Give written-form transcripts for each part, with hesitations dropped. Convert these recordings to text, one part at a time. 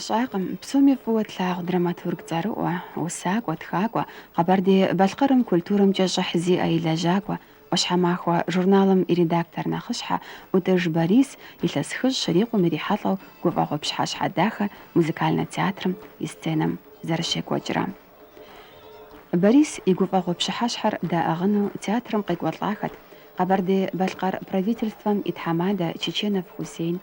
щӏакъым псоми фӏыуэ тлъагъу драматург цӏэрыӏуэ, усакӏуэ, тхакӏуэ, Къэбэрдей-Балъкъэрым культурэмкӏэ щӏыхь зиӏэ и лэжьакӏуэ, ӏуащхьэмахуэ журналым и редактор нэхъыщхьэ ӏутӏыж Борис илъэс хыщӏ щрикъум ирихьэлӏэу гуфӏэгъуэ пщыхьэщхьэ дахэ музыкальнэ театрым и сценэм зэрыщекӏуэкӏрэ. Борис и гуфӏэгъуэ пщыхьэщхьэр даӏыгъыну театрым къекӏуэлӏахэт Къэбэрдей-Балъкъэр правительствэм и тхьэмадэ Чеченов Хусейн,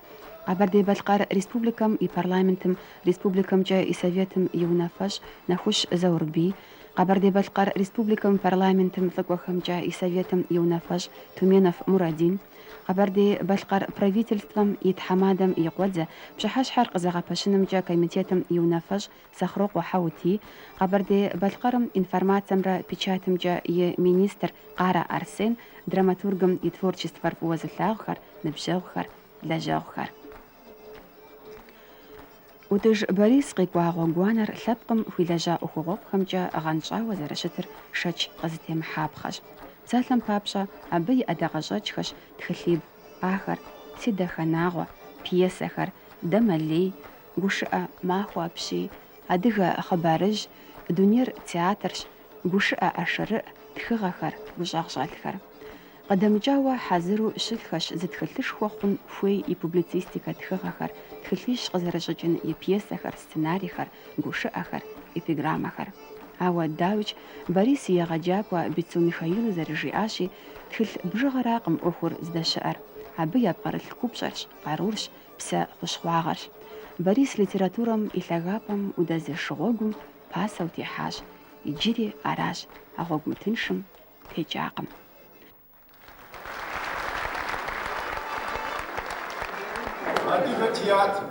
Къэбэрдей-Балъкъэр Республикэм и Парламентым Республикэмкӏэ и Советым и унафэщӏ Нэхущ Заурбий, Къэбэрдей-Балъкъэр Республикэм Парламентым лӏыкӏуэхэмкӏэ и Советым и унафэщӏ Туменов Мурадин, Къэбэрдей-Балъкъэр правительствэм и тхьэмадэм и къуэдзэ, пщыхьэщхьэр къызэгъэпэщынымкӏэ комитетым и унафэщӏ Сэхъурокъуэ Хьэутий, Къэбэрдей-Балъкъэрым информацэмрэ печатымкӏэ и министр Къарэ Арсен, драматургым и творчествэр фӏыуэ зылъагъухэр, ныбжьэгъухэр, лэжьэгъухэр. ӏутӏыж Борис къикӏуа гъуэгуанэр лъэпкъым хуилэжьа ӏуэхугъуэфӏхэмкӏэ гъэнщӏауэ зэрыщытыр шэч къызытемыхьапхъэщ. Псалъэм папщӏэ, абы и ӏэдакъэщӏэкӏхэщ тхылъибгъу, ахэр, Си Дахэнагъуэ, пьесэхэр, Дамэлей, Гушыӏэ махуэ апщий, Адыгэ хъыбарыжь, Дунейр театрщ, Гушыӏэ ӏэшрыӏ, тхыгъэхэр, гущӏагъщӏэлъхэр. Къыдэмыкӏауэ хьэзыру щылъхэщ зы тхылъышхуэ хъун хуей и публицистикэ тхыгъэхэр, тхылъищ къызэрыщӏэкӏын и пьесэхэр, сценарийхэр, гушыӏэхэр, эпиграммэхэр. Ауэ, дауикӏ, Борис и егъэджакӏуэ Бицу Михаил зэрыжиӏащи, тхылъ бжыгъэракъым ӏуэхур здэщыӏэр. Абы япкърылъ купщӏэрщ, къарурщ, псэ хущхъуагъэрщ. Борис литературэм и лъагапӏэм удэзыш гъуэгум пасэу техьащ, иджыри аращ, а гъуэгу мытыншым текӏакъым. Адыгэ театр,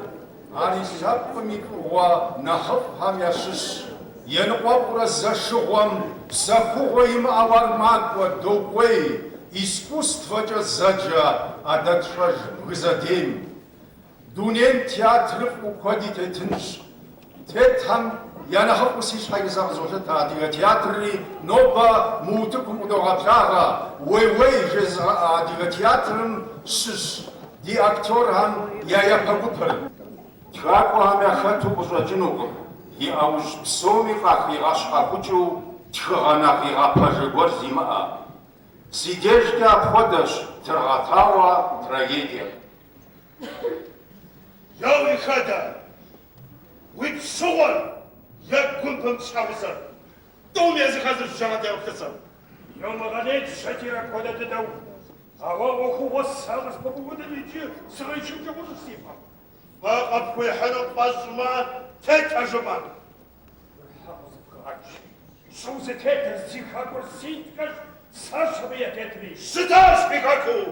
ар и лъэпкъым и фӏыгъуэ нэхъыфӏхэм ящыщщ. Еныкъуэкъурэ зэшыгъуэм псэхугъуэ имыӏэу ар макӏуэ, докӏуей, искусствэкӏэ зэджэ а дэ тщӏэж бгы зэдейм. Дунейм театрыфӏу куэди тетынщ. Тетхэм я нэхъыфӏу си щхьэкӏэ сэ къызолъытэ адыгэ театрри, нобэ мы утыкум къыдогъэблагъэ уей-уей жезыгъэӏэ адыгэ театрым щыщ ди актерхэм я япэ гупыр. Тхакӏуэхэм яхэту къыщӏэкӏынукъым и ӏэужь псоми къахигъэщхьэхукӏыу тхыгъэ нэхъ игъэпэжэ гуэр зимыӏэ. Си дежкӏэ апхуэдэщ Тыргъэтауэ трагедиер. Е уи хадэ, уи пщыгъуэр, е гумпэм щхьэгъусэр, тӏум языхэзырщ жьэгъэ теуплъысэр. Йомыгъэлейт, Щэтир, апхуэдэ дыдэу. Ауэ ӏуэхугъуэ сэ къыспэбубыдым иджы сыкъичынкӏэ хъунущ си пӏэм. Фӏы къыпхуихьыну пфӏэщӏмэ, тет а жыпӏэм. Хьэ къызыпхыгъэкӏ. Щӏы узытетыр зи хэкур ситкэщ, сэрщ абы я тетри. Щытащ фи хэкуу!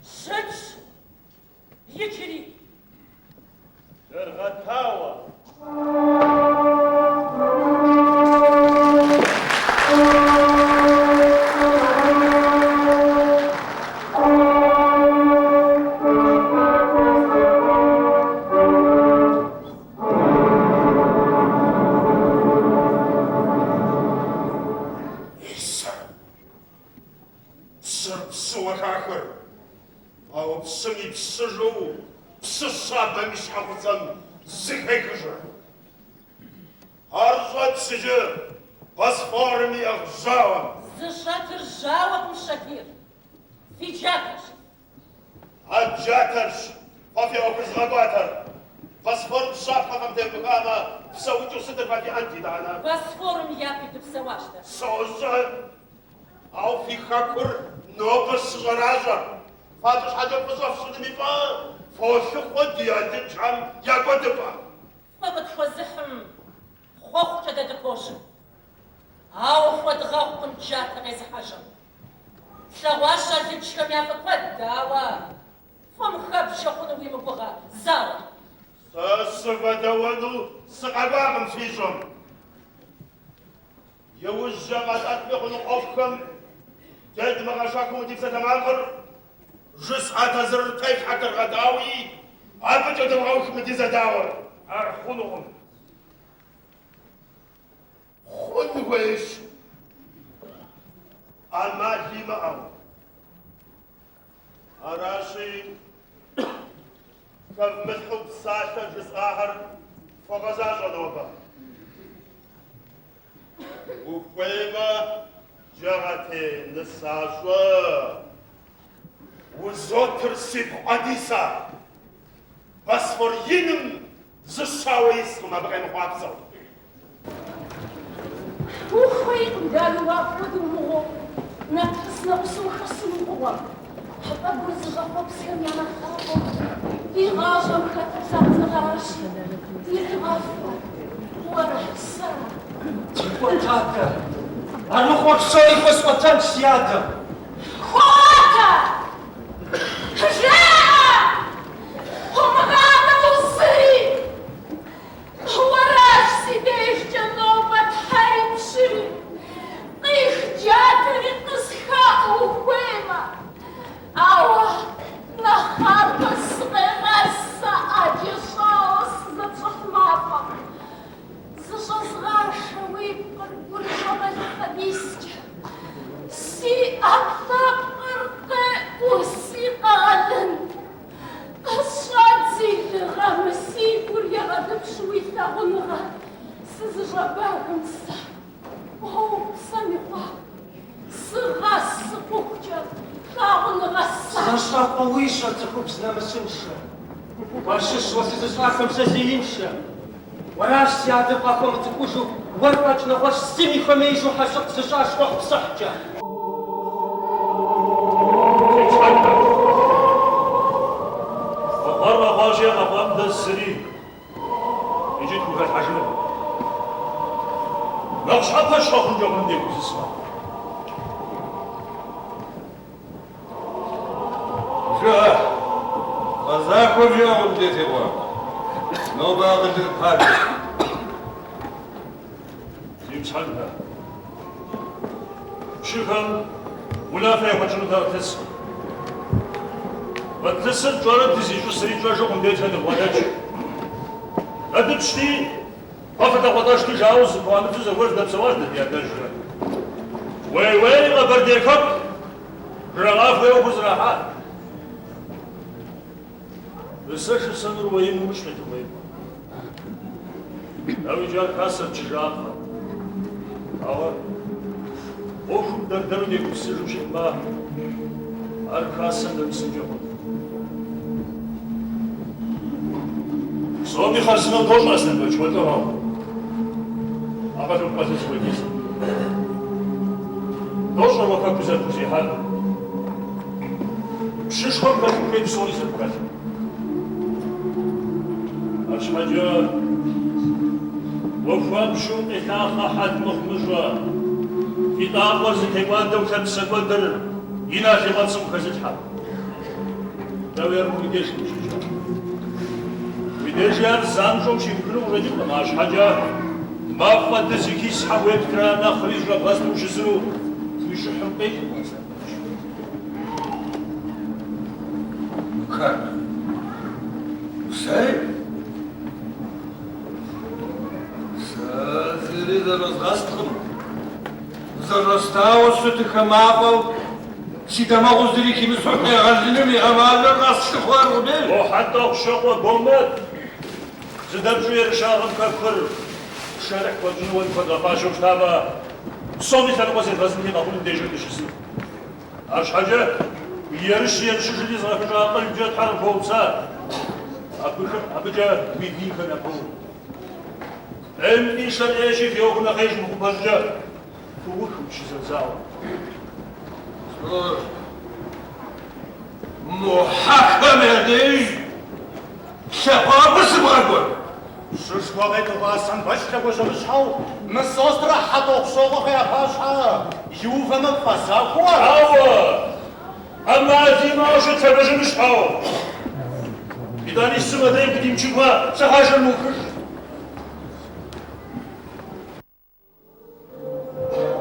Щытщ иджыри. Тыргъэтауэ. Мис ар. Пщыр пщыуэ хахыр, ауэ пщым и пщыжу пщы щабэм и щхьэгъусэм зыхехыжыр. Ар щӏэтщ иджы Босфорым иӏыгъ жьауэм. Зыщӏэтыр жьауэкъым, Щэтир. Фи джатэщ. А джатэрщ фэ фи ӏуэхур зыгъэкӏуатэр. Босфорым щапхъэ къыфтевмыхамэ, псэукӏэу сытыр фэ фиӏэнт итӏанэ? Босфорым япи дыпсэуащ дэ. Сощӏэ, ауэ фи хэкур нобэ щыщӏэращӏэр. Фэ абы щхьэкӏэ фӏыщӏэ фщӏыным и пӏэ, фолъыхъуэ ди алыджхэм я кӏуэдыпӏэ. Фӏы къытхуэзыхьым хъуэхъукӏэ дэ дыпожьэ. Ауэ хуэдгъэгъукъым джатэ къезыхьэжьэм. Тлъэгъуащ алыджхэм я фӏы куэд, ауэ фӏым хэббжэ хъуну уимыгугъэ зауэр. Сэ сывэдэуэну сыкъэкӏуакъым фи щӏым. Иужькӏэ къэтӏэтми хъуну ӏуэхухэм дедмыгъэшэхыу мы ди псалъэмакъыр, жысӏа тэзырыр тефлъхьэ Тыргъэтауи, абыкӏэ дывгъэух мы ди зэдауэр. Ар хъунукъым. Хъун хуейщ, ӏэмал имыӏэу. Аращи, хэвмылъхьэу псалъэ жысӏахэр фогъэзэщӏэ. Согъэзащӏэ нобэ. Ухуеймэ, Джэгъэтей нысащӏэ, узотыр сипхъу Адисэ. Босфор иным зы щауэ искъым абы къемыхъуапсэу. Ухуейкъым, дауи, уэ апхуэдэу мыгъуэу, Нарт сынэӏусу ухэсыну фӏыгъуэм. Атӏэ гур зыщӏэхъуэпсхэм я нэхъ лъапӏэу ди гъащӏэм хэтыр лъагъуныгъэращи, иригъэфӏэ уэрэ сэрэ. Текӏуэтатэ! Армыхъумэ псори хуэсӏуэтэнщ си адэм. Хуэӏуатэ! Жеӏэ! Умыгъанэу зыри! Уэращ си дежкӏэ нобэ Тхьэри пщыри, къих джатэри къысхэӏу ухуеймэ. Ауэ нэхъапэ сыкъегъэс сэ ӏэджэ щӏауэ сызэпщӏыхь мафӏэм. Зыщӏэзгъашэ уи пкъыр гурыщӏэ мэлыфэдискӏэ. Си ӏэпкълъэпкъыр къеӏуси къэгъэлын. Къысщӏэдзи лыгъэ, мы си гур егъэлыпщӏ уи лъагъуныгъэ сызыщӏэбэгым сэ. О, псэм и хъуэхъу, сыгъэс сыхъухукӏэ лъагъуныгъэ сэ. Зэщӏэкъуэ уи щӏэ цӏыхубз нэмысыншэ. Уащыщ уэ сызыщӏахэм сэ зеиншэ. Уэращ си адэр къахуэмыцӏыхужу, уэр фӏэкӏ нэгъуэщӏ зыми хуэмеижу хьэщыкъ зыщӏа щхъухьпсыхькӏэ. Къэхъуар къэхъуащи, къэхъуам дэ зыри иджы тхухэлъхьэжынукъым. Нэхъ щхьэпэщ къэхъункӏэ хъунум дегупсысмэ. Жыӏэ, гъэзахуэ жыӏэ, Къундет и къуэ. Нобэ акъылыр пажэщ. Зиусхьэнхэ, пщыхэм унафэ яхуэтщӏыну дэ къытлъыскъым. Къытлъысыр тщӏэрэ дызищӏысри тщӏэжу Къундетхэ дыбгъэдэтщ. Дэ дыпщти, фэ фылӏакъуэлӏэшти жаӏэу зыпыӏуамыдзу зэгуэр зэдэпсэуащ дэ ди адэжьхэр. Уей-уей, Къэбэрдей хэку! Жрагъэӏэ хуейуэ ӏуэхур зэрахьат. Мы сэ жысӏэнур уэим умыщӏ, Къетыкъуэ и къуэ. Дауикӏ, ар хасэрт щыжаӏапхъэр. Ауэ ӏуэхум дэр-дэру дегупсысыжу щытмэ, ар хасэм нэмысынкӏэ хъунт. Псоми хъарзынэу дощӏэ, Аслъэнбэч, уэ лӏыгъэу, акъылу пкъуэлъыр зыхуэдизыр. Дощӏэ уэ хэкур зэрыпхузехьэнур. Пщышхуэм хэлъын хуей псори зэрыпхэлъыр. Арщхьэкӏэ уэ хуабжьу укъелъахъэ хьэл мыхъумыщӏэ, фи лӏакъуэр зытекӏуадэу лъапсэкӏуэдыр Инал и къуэпсым къыхэзылъхьэр. Дауи, ар уи деж къыщикӏар? Уи дежи ар занщӏэу щиухыну къыщӏэкӏынкъым, арщхьэкӏэ мафӏэ дызыхисхьэм уеплърэ нэхъри зыщӏэбгъэсту ущысыну уи щӏыхьым къекӏукъым, Аслъэнбэч. Хэт? Сэ? Сэ зыри зэрызгъэсткъым. Зэщӏэстауэ щытыхэ мафӏэу си дамэгъу зыри химысэу къегъэлыным и ӏэмалыр къэслъыхъуэ аркъудейщ. Мо Хьэтӏохъущокъуэ Бомэт зыдэпщӏу ерыщагъым хэкур пшэрыхь хуэтщӏыну уэ ныпхуэдгъэфащэу щытамэ, псоми лъэныкъуэ зедгъэзынти къэхъунум дежьэу дыщысынт. Арщхьэкӏэ ерыщ ерыщыжыр изыгъэхыщӏа акъылкӏэ Тхьэр къыпхуэупса, абыкӏэ уи бийхэм япоув. ӏейм къишэр ӏейщи, фи ӏуэхур нэхъ ӏеиж мыхъупэ щӏыкӏэ, фыух мы пщызэзауэр. Слӏожь, мо хьэхэм я деж лъэӏуакӏуэ сыбгъэкӏуэн? Пщышхуэ Къетыкъуэ Аслъэнбэч лъэгуажьэмыщхьэу Мысострэ Хьэтӏохъущокъуэхэ я пащхьэ иувэмэ пфӏэзахуэу ара? Хьэуэ, ӏэмал имыӏэу щыт лъэгуажьэмыщхьэу. Итӏани зым адрейм къыдимычыхмэ, лъыгъажэр мыухыж.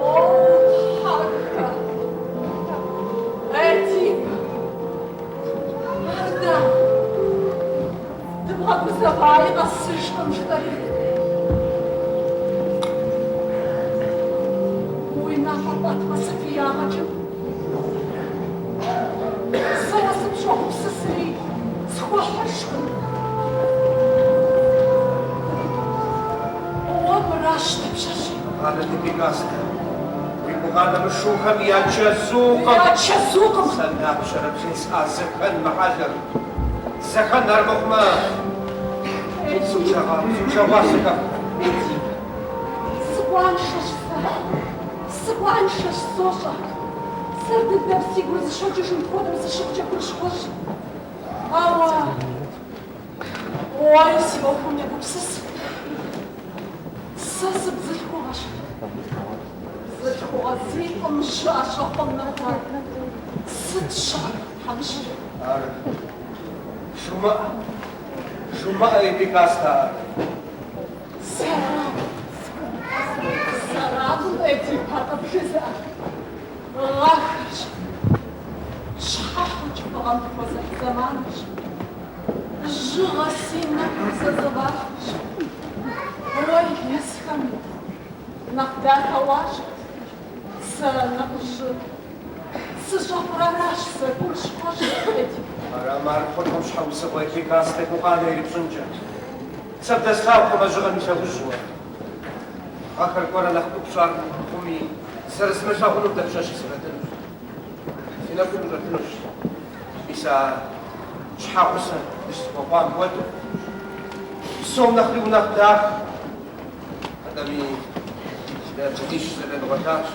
О, тхьэхэ! Эдип! Ар дауэ? Дыбгъэгузэваи къэсыжкъым, жытӏэри. Уи напэр пӏэтмэ, сыт и ягъэ кӏын? Сэ уэ сыпщӏогупсысри, схуэхьыжкъым. къомыращ дапщэщи. Гукъанэт, Эпикастэ. Уи гукъанэ мышухэм я чэзукъым. Я чэзукъым. Сэ дапщэрэ бжесӏа зэхэн мы хьэлыр. Зэхэн армыхъумэ, сужэгъуа, сужэгъуа сыхэху. Эдип, сыкъуаншэщ сэ. Сыкъуаншэщ, сощӏэ. Сэр дыдэм си гур зыщокӏыжым хуэдэу сыщыхъукӏэ гурыщхъуэщ. Ауэ уэри си ӏуэхум егупсыс. Сэ сыбзылъхугъэщ. Бзылъхугъэ зи лӏым жыӏэщӏэ хъум нэхърэ сыт щыӏэ тхьэмыщкӏэ? Ар жумыӏэ, жумыӏэ, Эпикастэ ар. Сэракъым, сэракъым, Эдип, ар къыбжезыӏэр. Гъэхэрщ. Щхьэхьу кӏыфӏыгъэм дыхуэзыхь зэманырщ. Жьыгъэ си нэкӏур зэзыгъэхьырщ. Уэ илъэсхэм нэхъ дахэ уащӏырт, сэ нэхъ жьы сыщӏэхъур аращ сэ гурыщхъуэщӏыр, Эдип. Арам ар хъуркъым щхьэусыгъуэ Эпикастэ гукъанэ ирипщӏынкӏэ. Сэ бдэслъагъукъым а жьыгъэм и лъэужь уэ. Гъэхэр кӏуэрэ нэхъ ӏупщӏ ар хъуми, зэрызмылъагъунум дапщэщи сыхэтынущ. Си нэгум ущӏэтынущ. Мис а щхьэгъусэ дыщызэхуэхъуам хуэдэу. Псом нэхъри унэхъ дахэ. Атӏэми, дэ бынищ зэдэдгъуэтащ.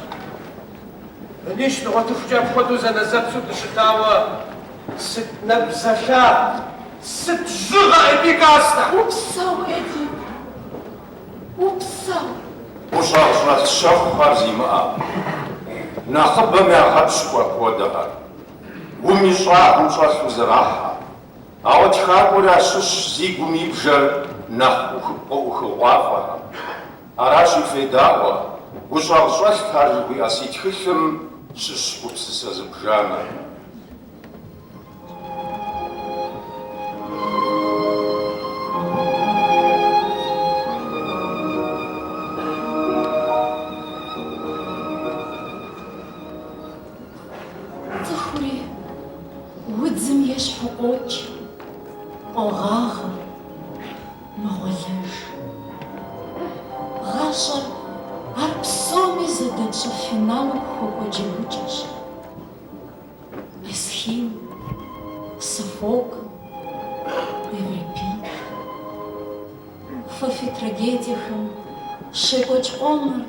Бынищ дгъуэтыхукӏэ апхуэдэу зэнэзэпсу дыщытауэ сыт нэгу зэлъа, сыт жьыгъэ Эпикастэ! Упсэу, Эдип! Упсэу! Гущӏагъщӏэлъ щэхухэр зимыӏэ. Нэхъыбэм ягъэпщкӏу апхуэдэхэр. Гум и щӏагъым щӏэлъу зэрахьэ. Ауэ тхакӏуэр ящыщщ зи гум и бжэр нэхъ къыӏухыгъуафӏэхэм. Аращи, федаӏуэ, Гущӏагъщӏэлът ар жыхуиӏэ си тхылъым щыщ гупсысэ зыбжанэ. Цӏыхури удзым ещхьу къокӏ, къогъагъэ, мэгъуэлэж. Гъащӏэр ар псоми зэдэтщӏэ финалым хуэкӏуэ джэгукӏэщ. Эсхил, Софокл, Еврипид. Фэ фи трагедиехэм щекӏуэкӏ къомыр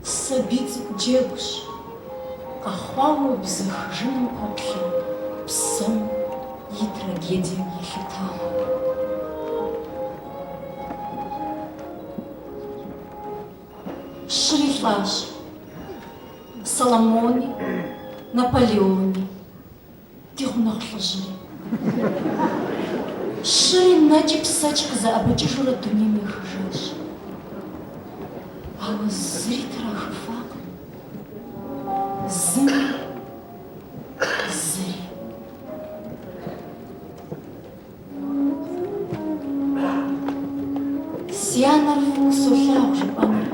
сабий цӏыкӏу джэгущ, къэхъуауэ бзэхыжыным пэплъэ псэм и трагедием елъытауэ. Щыри лӏащ. Соломони, Наполеони, ди гъунэгъу лӏыжьри. Щыри нэкӏи псэкӏи къызэӏэбэкӏыжурэ дунейм ехыжащ. Ауэ зыри трахыфакъым. Зыми, зыри. Си анэр фӏыуэ солъагъу жыпӏэныр.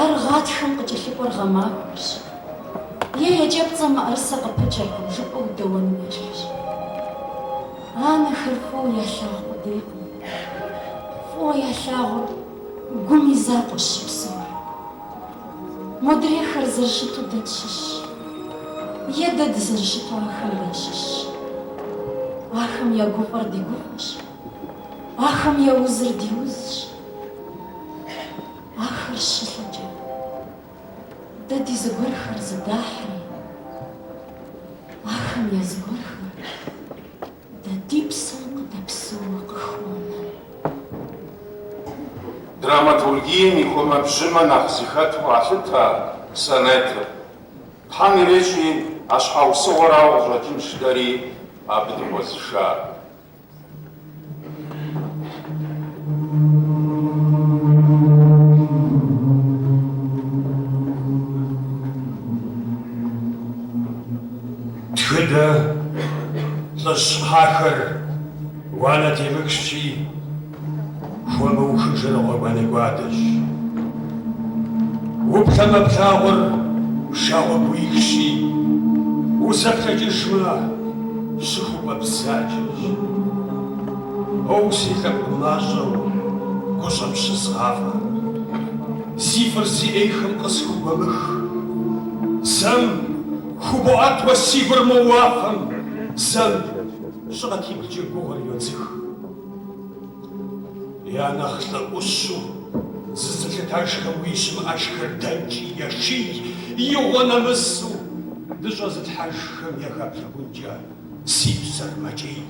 Ар гъатхэм къыкӏэлъыкӏуэр гъэмахуэрщ. Е екӏэпцӏэм мыӏэрысэ къыпыкӏэркъым жыпӏэу удэуэным ещхьщ. Анэхэр фӏыуэ ялъагъу къудейкъым. Фӏыуэ ялъагъур гум и закъуэщ щыпсэур. Модрейхэр зэрыщыту дэ тщыщщ. Е дэ дызэрыщыту ахэм дащыщщ. Ахэм я гуфӏэр ди гуфӏэщ. Ахэм я узыр ди узщ. Ахэр щылӏэкӏэ дэ ди зыгуэрхэр зыдахьри, ахэм я зыгуэрхэр Дэ ди псэм къыдэпсэууэ къыхонэ. Драматургием и хуэмэбжьымэ нэхъ зыхэту къалъытэ сонетыр. Тхьэм ирещӏи, а щхьэусыгъуэрауэ къыщӏэкӏынщ дэри абы дыхуэзышар. Тхыдэ лӏыжь кхъахэр уанэ темыхщи, хуэмыухыжыр гъуэгуанэ гуадэщ. Уплъэмэ плъагъур пшагъуэ гуихщи, узэплъэкӏыжмэ, щыхупӏэ бзаджэщ. Оу, си лъэпкъ мащӏэу. гущӏэм щызгъафӏэ, зи фӏыр зи ӏейхэм къысхугуэмых. Зэм хубоӏэт уэ си гур мо уафэм, зэм щӏы къатиблкӏэ гугъэр йодзых. Я нэхъ лӏы ӏущу зызылъытэжхэм уи щымыӏэжхэр дэнкӏи еший, игъуэ нэмысу дыщӏэзылъхьэжхэм яхэплъыхункӏэ си псэр мэкӏий.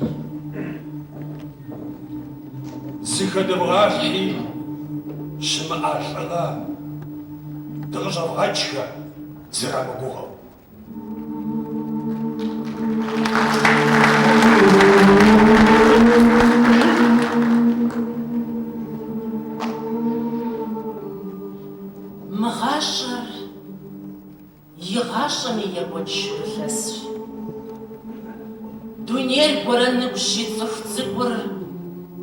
Зыхэдывгъалъхьи щымыӏа лӏыгъэ, дыкъыщӏэвгъэкӏхэ зэрамыгугъэу. Мы гъащӏэр игъащӏэми екӏуэкӏ шурылъэсщ. Дунейр гуэрэныгущи цӏыху цӏыкӏур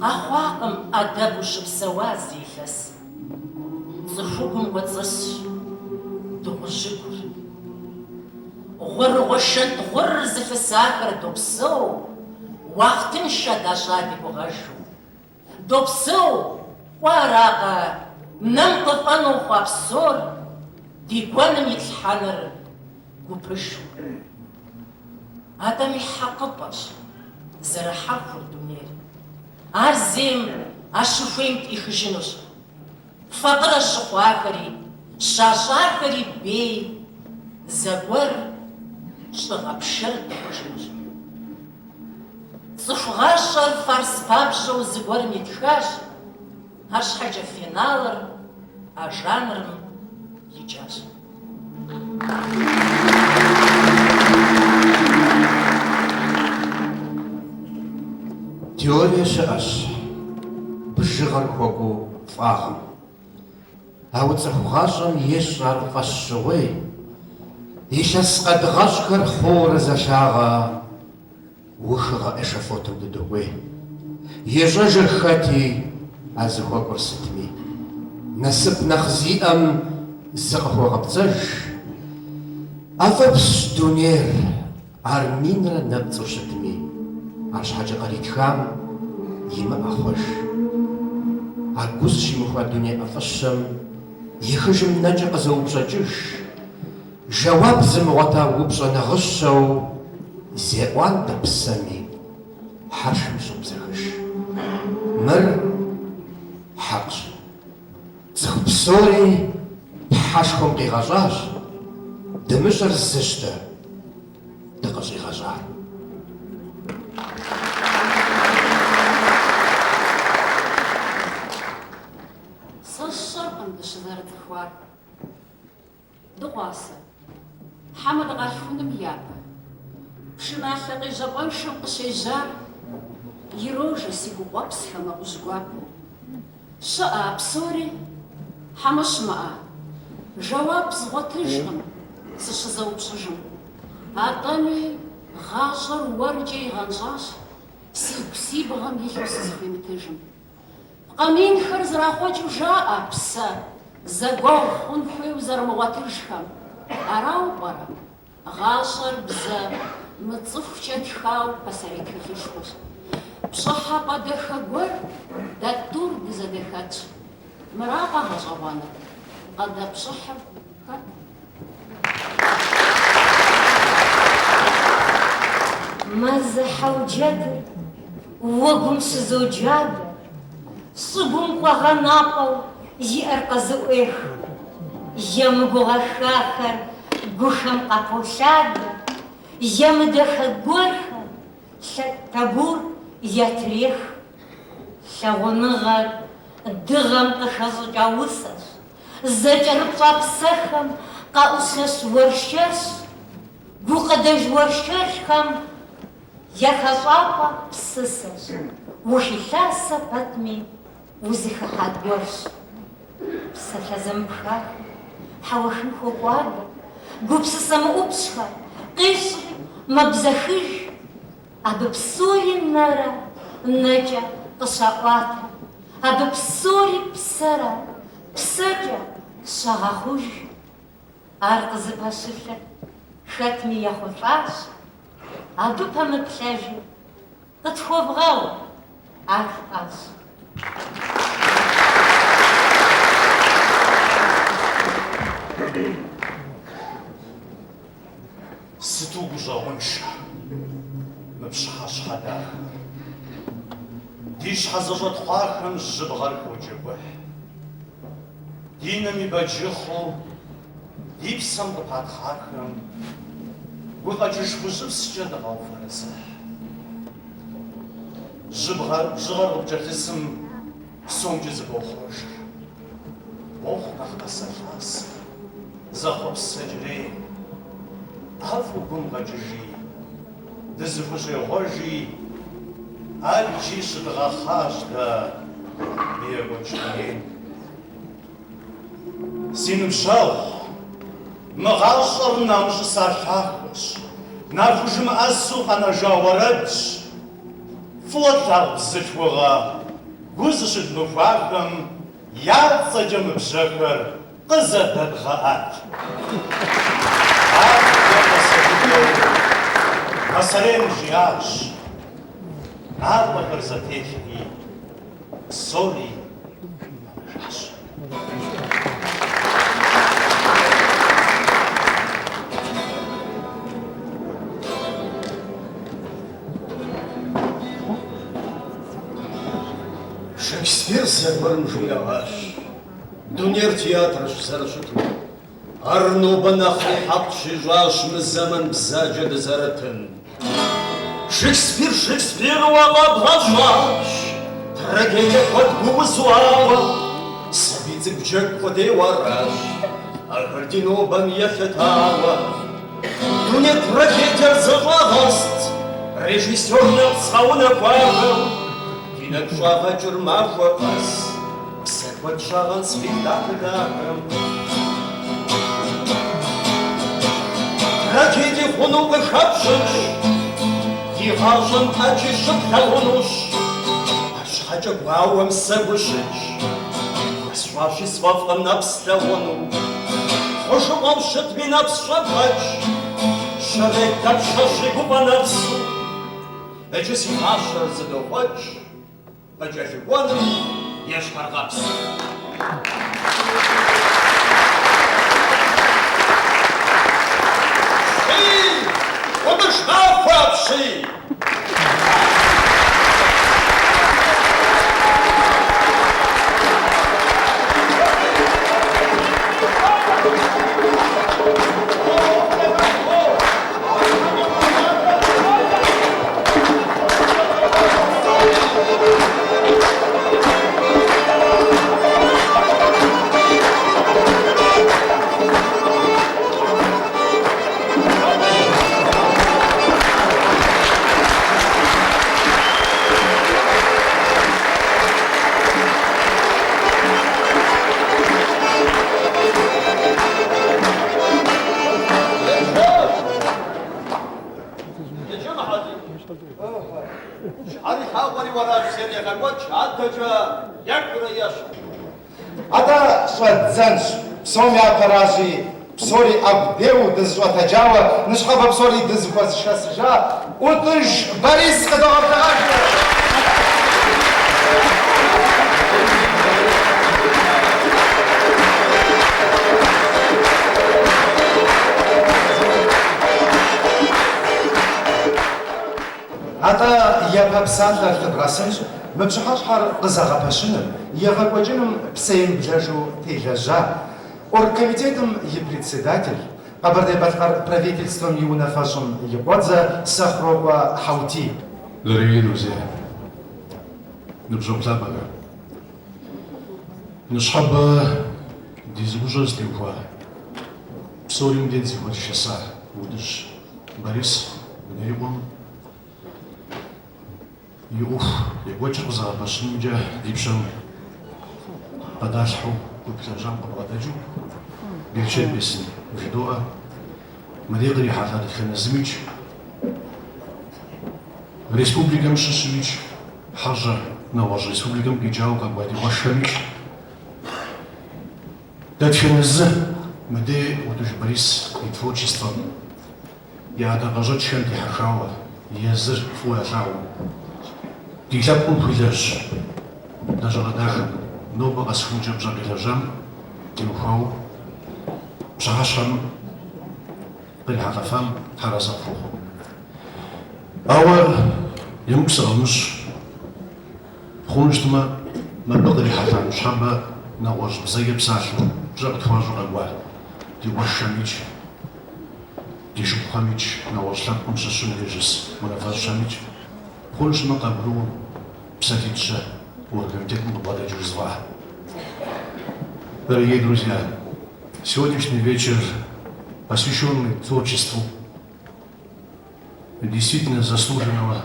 къэхъуакъым ӏэдэбу щыпсэуа зы илъэс. Цӏыхугум кӏуэцӏысщ дыгъужьыгур. Гъуэрыгъуэ шэнт гъурыр зылъысахэр допсэу, уахътыншэ дащӏа ди гугъэжу. Допсэу, кӏуэ аракъэ, нэм къыфӏэнэу хъуа псор ди гуэным итлъхьэныр гупыжу. Атӏэми хьэкъыпӏэщ зэрыхьэхур дунейр. Ар зейм а щыхуейм тӏихыжынущ. Факъырэ щыхъуахэри, щащӏахэри бей, зэгуэр щӏы гъэпшэр дыхъужынущ. Цӏыху гъащӏэр фарс папщӏэу зыгуэрым итхащ, арщхьэкӏэ финалыр а жанрым икӏащ. Теорие щыӏэщ бжыгъэр хуэкӏуэу фӏагъым. Ауэ цӏыху гъащӏэм ещӏ ар фӏэщ щӏыгъуей. Илъэс къэдгъэщӏхэр хъуурэ зэлъагъэ Ухыгъэ эшафотым дыдокӏуей. Ещӏэжыр хэти а зыхуэкӏуэр сытми. Насып нэхъ зиӏэм зыкъыхуогъэпцӏэж. ӏэфӏыпсщ дунейр, ар минрэ нэпцӏу щытми, арщхьэкӏэ къритхам имыӏэ хъуэж. А гу зыщимыхуа дуней ӏэфӏыщэм ехыжым нэкӏэ къызоупщӏэкӏыж. Жэуап зымыгъуэта упщӏэ нэгъыщэу зеӏуантӏэ псэми, хьэршым щобзэхыж. Мыр хьэкъщ. Цӏыху псори Тхьэшхуэм къигъэщӏащ, дымыщӏэр зыщ дэ дыкъыщӏигъэщӏар. Сэ сщӏэркъым дыщызэрыцӏыхуар. Дыгъуасэ. Хьэмэ дыкъалъхуным япэ. Пшыналъэ къежьапӏэншэм къыщежьар ирожэ си гу къуэпсхэм акъужь гуапэу. Щыӏэ а псори, хьэмэ щымыӏа? Жэуап згъуэтыжкъым сыщызэупщӏыжым. Атӏэми, гъащӏэр уэркӏэ игъэнщӏащ, сигу си бгъэм илъу сызыхуимытыжым. Пкъэминхэр зэрахъуэкӏыу жаӏэ псэ зэгуэгъу хъун хуейуэ зэрымыгъуэтыжхэм. Арауэ пӏэрэ? Гъащӏэр бзэ мыцӏыхукӏэ тхауэ пасэрей тхылъышхуэщ. Пщӏыхьэпӏэ дахэ гуэр дэ тӏур дызэдыхэтщ. Мыракъэ гъэщӏэгъуэныр? Къыдэпщӏыхьыр хэт? Мэзыхьэу джэдыр уэгум щызоджадэ, щӏыгум къуэгъэнапӏэу иӏэр къызыӏуех. Ямыгугъэххахэр гухэм къаполъадэ, ямыдэхэ гуэрхэм лъэӏу ятрех. Лъагъуныгъэр дыгъэм къыхэщӏыкӏа усэщ. Зэкӏэрыпщӏа псэхэм къаӏущэщ уэршэрщ, гукъыдэж уэршэрхэм я хэщӏапӏэ псысэщ, ухилъасэ пэтми узыхыхьа гуэрщ. Псалъэ зэмыпхахэр хьэуэхым хокӏуадэ, гупсысэ мыӏупщӏхэр къещӏри мэбзэхыж, абы псори нэрэ нэкӏэ къыщаӏуатэ, абы псори псэрэ псэкӏэ щагъэхъуж. Ар къызыпэщылъыр хэтми ехъулӏащ, абы пэмыплъэжу къытхуэвгъэгъу, ар лӏащ. Лъахэм жьыбгъэр ходжэгухь. Ди нэм и бэджыхъыу ди псэм къыпатхъахэм гукъэкӏыж хужьыпскӏэ дыкъауфэрэзыхь. Жьыбгъэр, жьыгъэр къыпкӏэлъысым псомкӏи зыбохъуэжыр. Уохъу нэхъ ӏэсэлъасэ, зэхъуэпсэкӏрей. ӏэфӏу гум къэкӏыжи, дызыхущӏегъуэжи, ӏэджи щыдгъэхъащ дэ мы екӏуэкӏ дунейм. Си ныбжьэгъу, мы гъащӏэр намыщӏыса лъахэщ, нахужымыӏэсу къэнэжа уэрэдщ. Фӏыуэ тлъагъу бзылъхугъэ гу зыщыдмыхуахэм я цӏэкӏэ мы бжьэхэр къызэдэдгъэӏэт. Ар дэ пасэ дыдэу пасэрейм жиӏащ, Напӏэхэр зэтелъри, псори мамыжащ. Шекспир зэгуэрым жиӏэгъащ, Дунейр театрщ зэрыщыту. Ар нобэ нэхъри хьэкъ щищӏащ мы зэман бзаджэ дызэрытым. Шекспир Шекспируэ къэбгъэщӏащ, трагедие куэд гуузу, ауэ сабий цӏыкӏу джэгу къудейуэ аращ, ахэр ди нобэм елъытауэ. Дуней трагедиер зэщӏагъэст, режиссер нэпцӏ къэунэхуахэм ди нэгу щӏагъэкӏыр махуэ къэс. Псэ куэд щагъэн спектакль дахэм. Трагедие хъуну къыхэпщӏыкӏ, ди гъащӏэм ӏэджи щыплъагъунущ. Арщхьэкӏэ гуауэм сэ гущыкӏ хуэсщӏащи сфӏэфӏкъым нэпс слъагъуну. Хъужыкъуэу щытми нэпс щӏэбгъэкӏ, щрет дапщэщи гуфӏэ нэпсу. Иджы си фащэр зыдохъуэкӏ. Къыкӏэлъыкӏуэнум ещхьыркъэпсу. Пщи! ӏутӏыж махуэ апщий! Иджы, Мухьэдин. Щхьэри лъакъуэри уэращ зейр, егъэкӏуэкӏ, адэкӏэ екӏурэ ещхьу. Атӏэ щӏэддзэнщ. Псом япэращи, псори ӏэгу деуэу дызыщӏэтэджауэ, ныщхьэбэ псори дызыхуэзышэсыжа ӏутӏыж Борис къыдогъэблэгъэж! Атӏэ, япэ псалъэр лъыдгъэсынщ мы пщыхьэщхьэр къызэгъэпэщыным, егъэкӏуэкӏыным псэемыблэжу телэжьа, Оргкомитетым и председатель, Къэбэрдей-Балъкъэр правительствэм и унафэщӏым и къуэдзэ Сэхъурокъуэ Хьэутий. Дорогие друзья, ныбжьэгъу лъапӏэхэ, ныщхьэбэ ди зэӏущӏэр зытеухуа псори мыбдеж дызыхуэзышэса ӏутӏыж Борис Унэикъуэм и ӏуэху екӏуэкӏыр къызэгъэпэщынымкӏэ ди пщэм къыдалъхьэу гуп лэжьам къыбгъэдэкӏыу берычэт бесын вжыдоӏэ. Мыдей кърихьэлӏа дэтхэнэ зымикӏ, республикэм щыщымикӏ, хьэщӏэ нэгъуэщӏ республикэм къикӏауэ къэкӏуа ди къуэшхэмикӏ, дэтхэнэ зы мыдей ӏутӏыж Борис и творчествэм и ӏэдакъэщӏэкӏхэм дихьэхауэ, езыр фӏыуэ ялъагъуу, ди лъэпкъым хуилэжь лэжьыгъэ дахэм, нобэ къэсыхункӏэ пщӏэ къилэжьам теухуауэ пщыхьэщхьэм кърихьэлӏэфам Тхьэразэ къыхухъу. Ауэ емыкӏу сыкъэвмыщӏ хъуну щытмэ, Мыбы кърихьэлӏа ныщхьэбэ нэгъуэщӏ бзэкӏэ псалъэу пщӏэ къытхуащӏу къэкӏуа ди къуэшхэмикӏ, ди шыпхъухэмикӏ, нэгъуэщӏ лъэпкъым щыщу мыбдеж щыс унафэщӏхэмикӏ, хъунщ мыр къагурыӏуэу псалъитӏ-щы оргкомитетым къыбгъэдэкӏыу жызгъэӏэ. Дорогие друзья, сегодняшний вечер, посвященный творчеству действительно заслуженного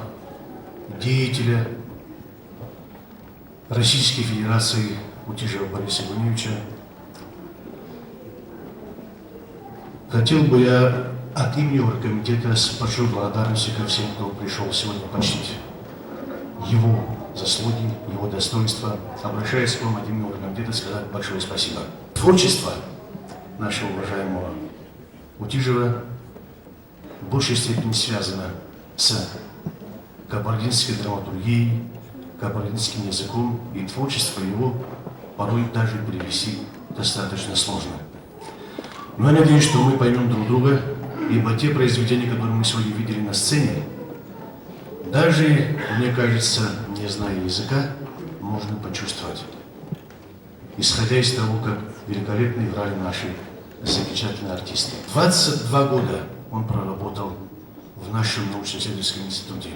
деятеля Российской Федерации Утижева Бориса Гуневича, хотел бы я от имени оргкомитета с большой благодарностью ко всем, кто пришел сегодня почтить его заслуги, его достоинства. Обращаюсь к вам от имени оргкомитета сказать большое спасибо. Творчество нашего уважаемого Утижева в большей степени связано с кабардинской драматургией, кабардинским языком, и творчество его порой даже перевести достаточно сложно. Но я надеюсь, что мы поймем друг друга, ибо те произведения, которые мы сегодня видели на сцене, даже, мне кажется, не зная языка, можно почувствовать. Исходя из того, как великолепно играли наши замечательные артисты. 22 года он проработал в нашем научно-исследовательском институте.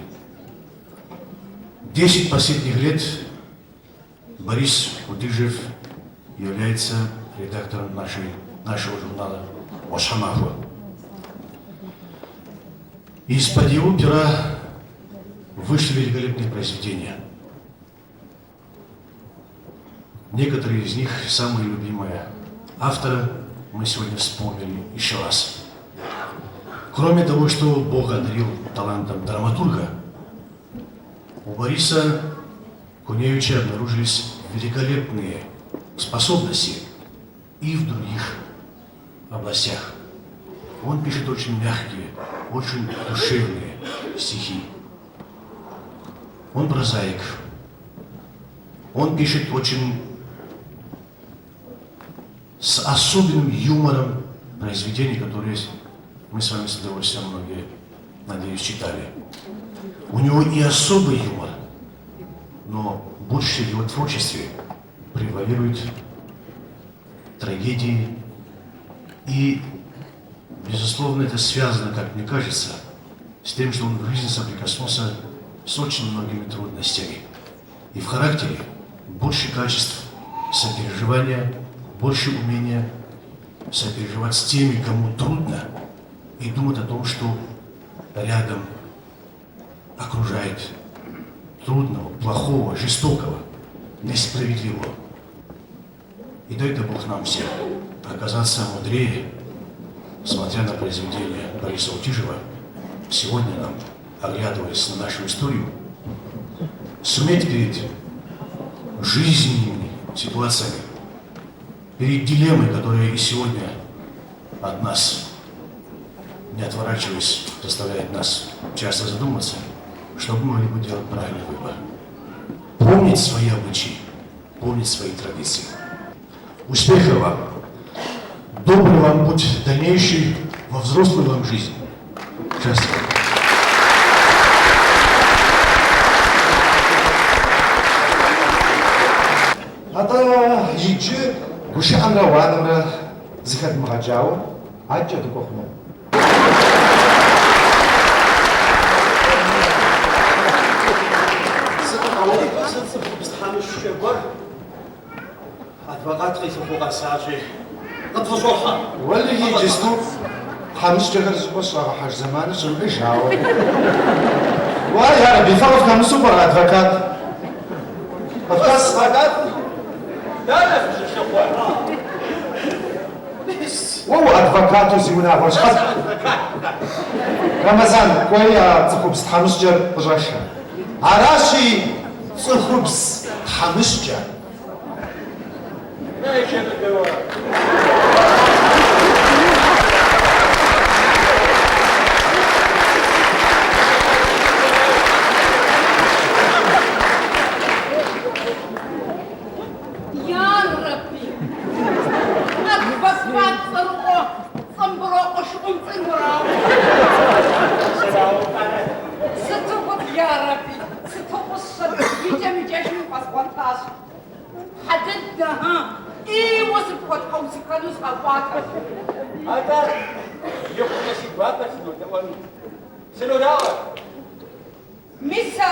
10 последних лет Борис Утижев является редактором нашего журнала «Ӏуащхьэмахуэ». Из-под его пера вышли великолепные произведения. Некоторые из них, самые любимые автора, мы сегодня вспомнили еще раз. Кроме того, что Бог одарил талантом драматурга, у Бориса Куневича обнаружились великолепные способности и в других областях. Он пишет очень мягкие, очень душевные стихи. Он прозаик. Он пишет очень с особенным юмором произведения, которые мы с вами с удовольствием многие, надеюсь, читали. У него и особый юмор, но больше в его творчестве превалируют трагедии. И, безусловно, это связано, как мне кажется, с тем, что он в жизни соприкоснулся с очень многими трудностями. И в характере больше качеств сопереживания, больше умения сопереживать с теми, кому трудно, и думать о том, что рядом окружает трудного, плохого, жестокого, несправедливого. И дай-то Бог нам всем оказаться мудрее, смотря на произведение Бориса Утижева, сегодня нам, оглядываясь на нашу историю, суметь перед жизненными ситуациями, перед дилеммой, которая и сегодня от нас, не отворачиваясь, заставляет нас часто задуматься, чтобы мы могли бы делать правильный выбор. Помнить свои обычаи, помнить свои традиции. Успехов вам! Добрый вам путь дальнейший во взрослую вам жизнь. Счастья! Атӏэ иджы гушыӏэмрэ ауанымрэ зыхэдмыгъэкӏауэ адэкӏэ дыкӏуэ хъуну. Сыкъыщӏэупщӏэ зы цӏыхубз тхьэмыщкӏэ гуэр адвокат къилъыхъуэу къэсащи, къытфӏыщӏохьэ. Уэлэхьи, иджысту тхьэмыщкӏэхэр зыщӏыпӏэ щӏагъэхьэж зэманыр щымыӏэж, ауэ. Уа, ярэби, фэ къыфхэмысу пӏэрэ адвокат? Къыфхэс? Адвокат? Дэнэ фыщылъыхъуэр? Уэ уадвокату зи унагъуэр щхьэ? Рэмэзан, кӏуэи а цӏыхубз тхьэмыщкӏэр къыщӏэшэ. Аращи, цӏыхубз тхьэмыщкӏэ. Ярэби, адвокат цӏэрыӏуэ Цӏэмброкъуэ Шыкъумцӏийр уэрауэ. Сыту фӏыт, ярэби, сыту фӏыщэ, икӏэм-икӏэжым укъэзгъуэтащ. Тхьэ дыдэ, ы, ӏейуэ сыпхуэтхьэусыхэну сыкъэкӏуатэм. Атӏэ, икъукӏэ си гуапэт сынодэӏуэну. Сынодаӏуэ. Мис а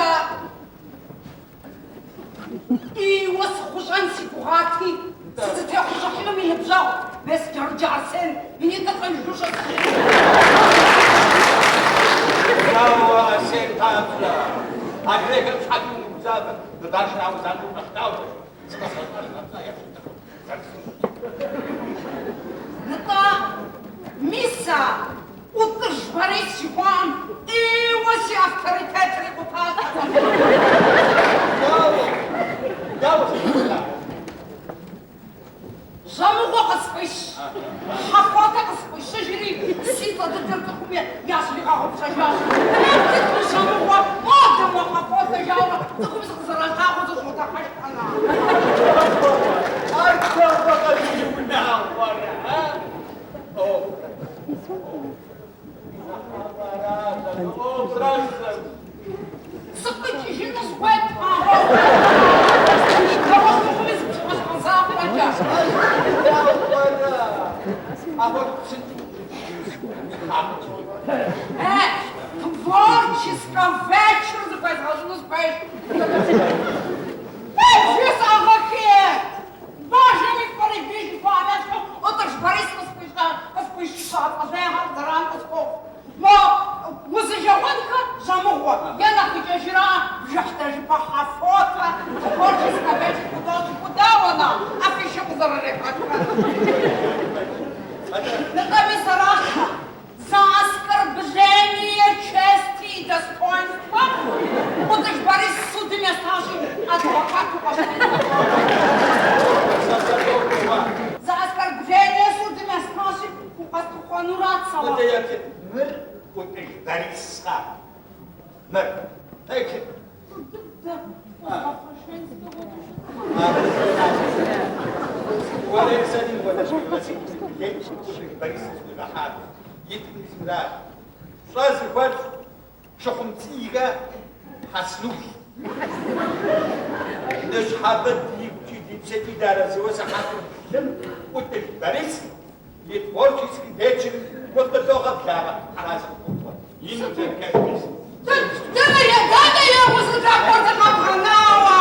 ӏейуэ сыхъущӏэн си гугъати, сызытехъущӏыхьынум и ныбжьэгъу Бесджэрджэ Арсен и нитӏыр лӏэжу щытщ. Дауэ Арсен папщӏэ? Адрейхэм щхьэкӏэ умыгузавэ, мы башыр ауэ занщӏэу къэхъуауэ, сыкъэзгъэщӏар гъэпцӏа ящыщтэкъым. Нтӏэ, мис а ӏутӏыж Борис жыхуаӏэм ӏейуэ си авторитетыр икъутащ. Дауэ? Дауэ зэрикъутар? Жьэмыгъуэ къысфӏищ, Хьэфотэ къысфӏищыжри, си цӏэ дыдэр цӏыхум ящригъэгъупщэжащ. Модэ мы Жьэмыгъуэ, модэ мо Хьэфотэ жаӏэурэ цӏыхум сыкъызэралъагъуу зыщӏодыхьэшх-ана. Ар дэгъуэкъэ зиунагъуэрэ, а? Сыкъикӏыжыну сыхуейт а гъуэгум. Нэгъуэщӏ мыхъуми зы пщыхьэщхьэ закъуэкӏэ. Э, творческэ вечер зыхуезгъэщӏыну сыхуейщ. Э, бжесӏагъэххи! Бажэм и фэр и бий жыхуаӏэм ещхьу ӏутӏыж Борис къысхуищӏа, къысхуищӏа цӏэ лейхэр зэран къысхуохъу. Мо узыжэгъуэнхэр Жьэмыгъуэ е нэхъ икӏэжыра бжыхь дэжыпӏэ Хьэфотэ творческэ вечер худощӏ, дауэ на афишэ къызэрырехьэкӏхэр. Нтӏэ мис аращ. За оскорбление чести и достоинства ӏутӏыж Борис судым естащи, адвокату къэщтэн. За оскорбление судым естащи, укъэслъыхъуэнурат сэ. Мыр ӏутӏыж Борискъэ? Мыр. Пэжыр. Дыдэ. Узгъэфэшэнскэ хуэдэу щытмэ. Уэрей сэри уэдэ ӏутӏыж Борис схуигъэхьат. Итым мис мыращ. Пщӏэ зыхуэтщӏ Шыхъумцӏийхэ Хьэснул. Ныщхьэбэ дигукӏи ди псэкӏи дыарэзыуэ сыхьэтыр блым ӏутӏыж Борис и творческий вечерым укъыдогъэблагъэ арэзы къыпхухъуэ. Ину зэрыхэлъ. Дэнэ е, дэнэ е узыдэкӏуэр дыкъэбгъэнауэ?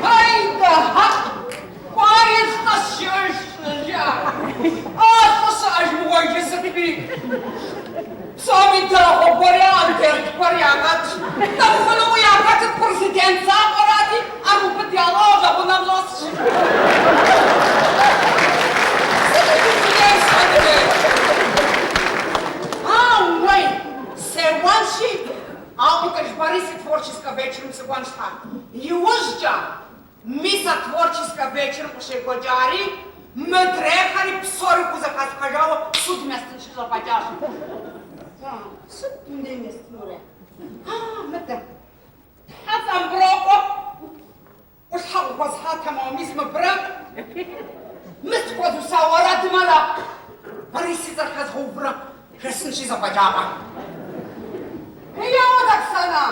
Хайдэ, хьэкъ, кӏуари лӏы щыӏэжщ, жыӏэ. А лӏы щыӏэж мыгъуэ иджы сытми. Псоми дагъуэ гуэр яӏэм, дерт гуэр яхэтщ. Нэхъыфӏынуи яхэтыр президент закъуэрати, ар убыд ялӏауэ лэгъунэм щӏэсщ. Сыту дунейр схуэдэ? Ауей, сеуэнщи, а ӏутӏыж Борис и творческэ вечерым сыкӏуэн щхьэ. Иужькӏэ, мис а творческэ вечерым къыщекӏуэкӏари, мыдрейхэри псори хузэхэслъхьэжауэ судым естынщи зэфӏэкӏащ. Сыт дунейм естынурэ? А, мыдэ. Тхьэ Лӏамброкъуэ ӏулъхьэ къыхуэсхьатэм, ауэ мис мыбырэ мы схуэзуса уэрэдым ара Борис и цӏэр хэзгъэуврэ жесӏэнщи зэфӏэкӏакъэ. Еуэт, Оксанэ!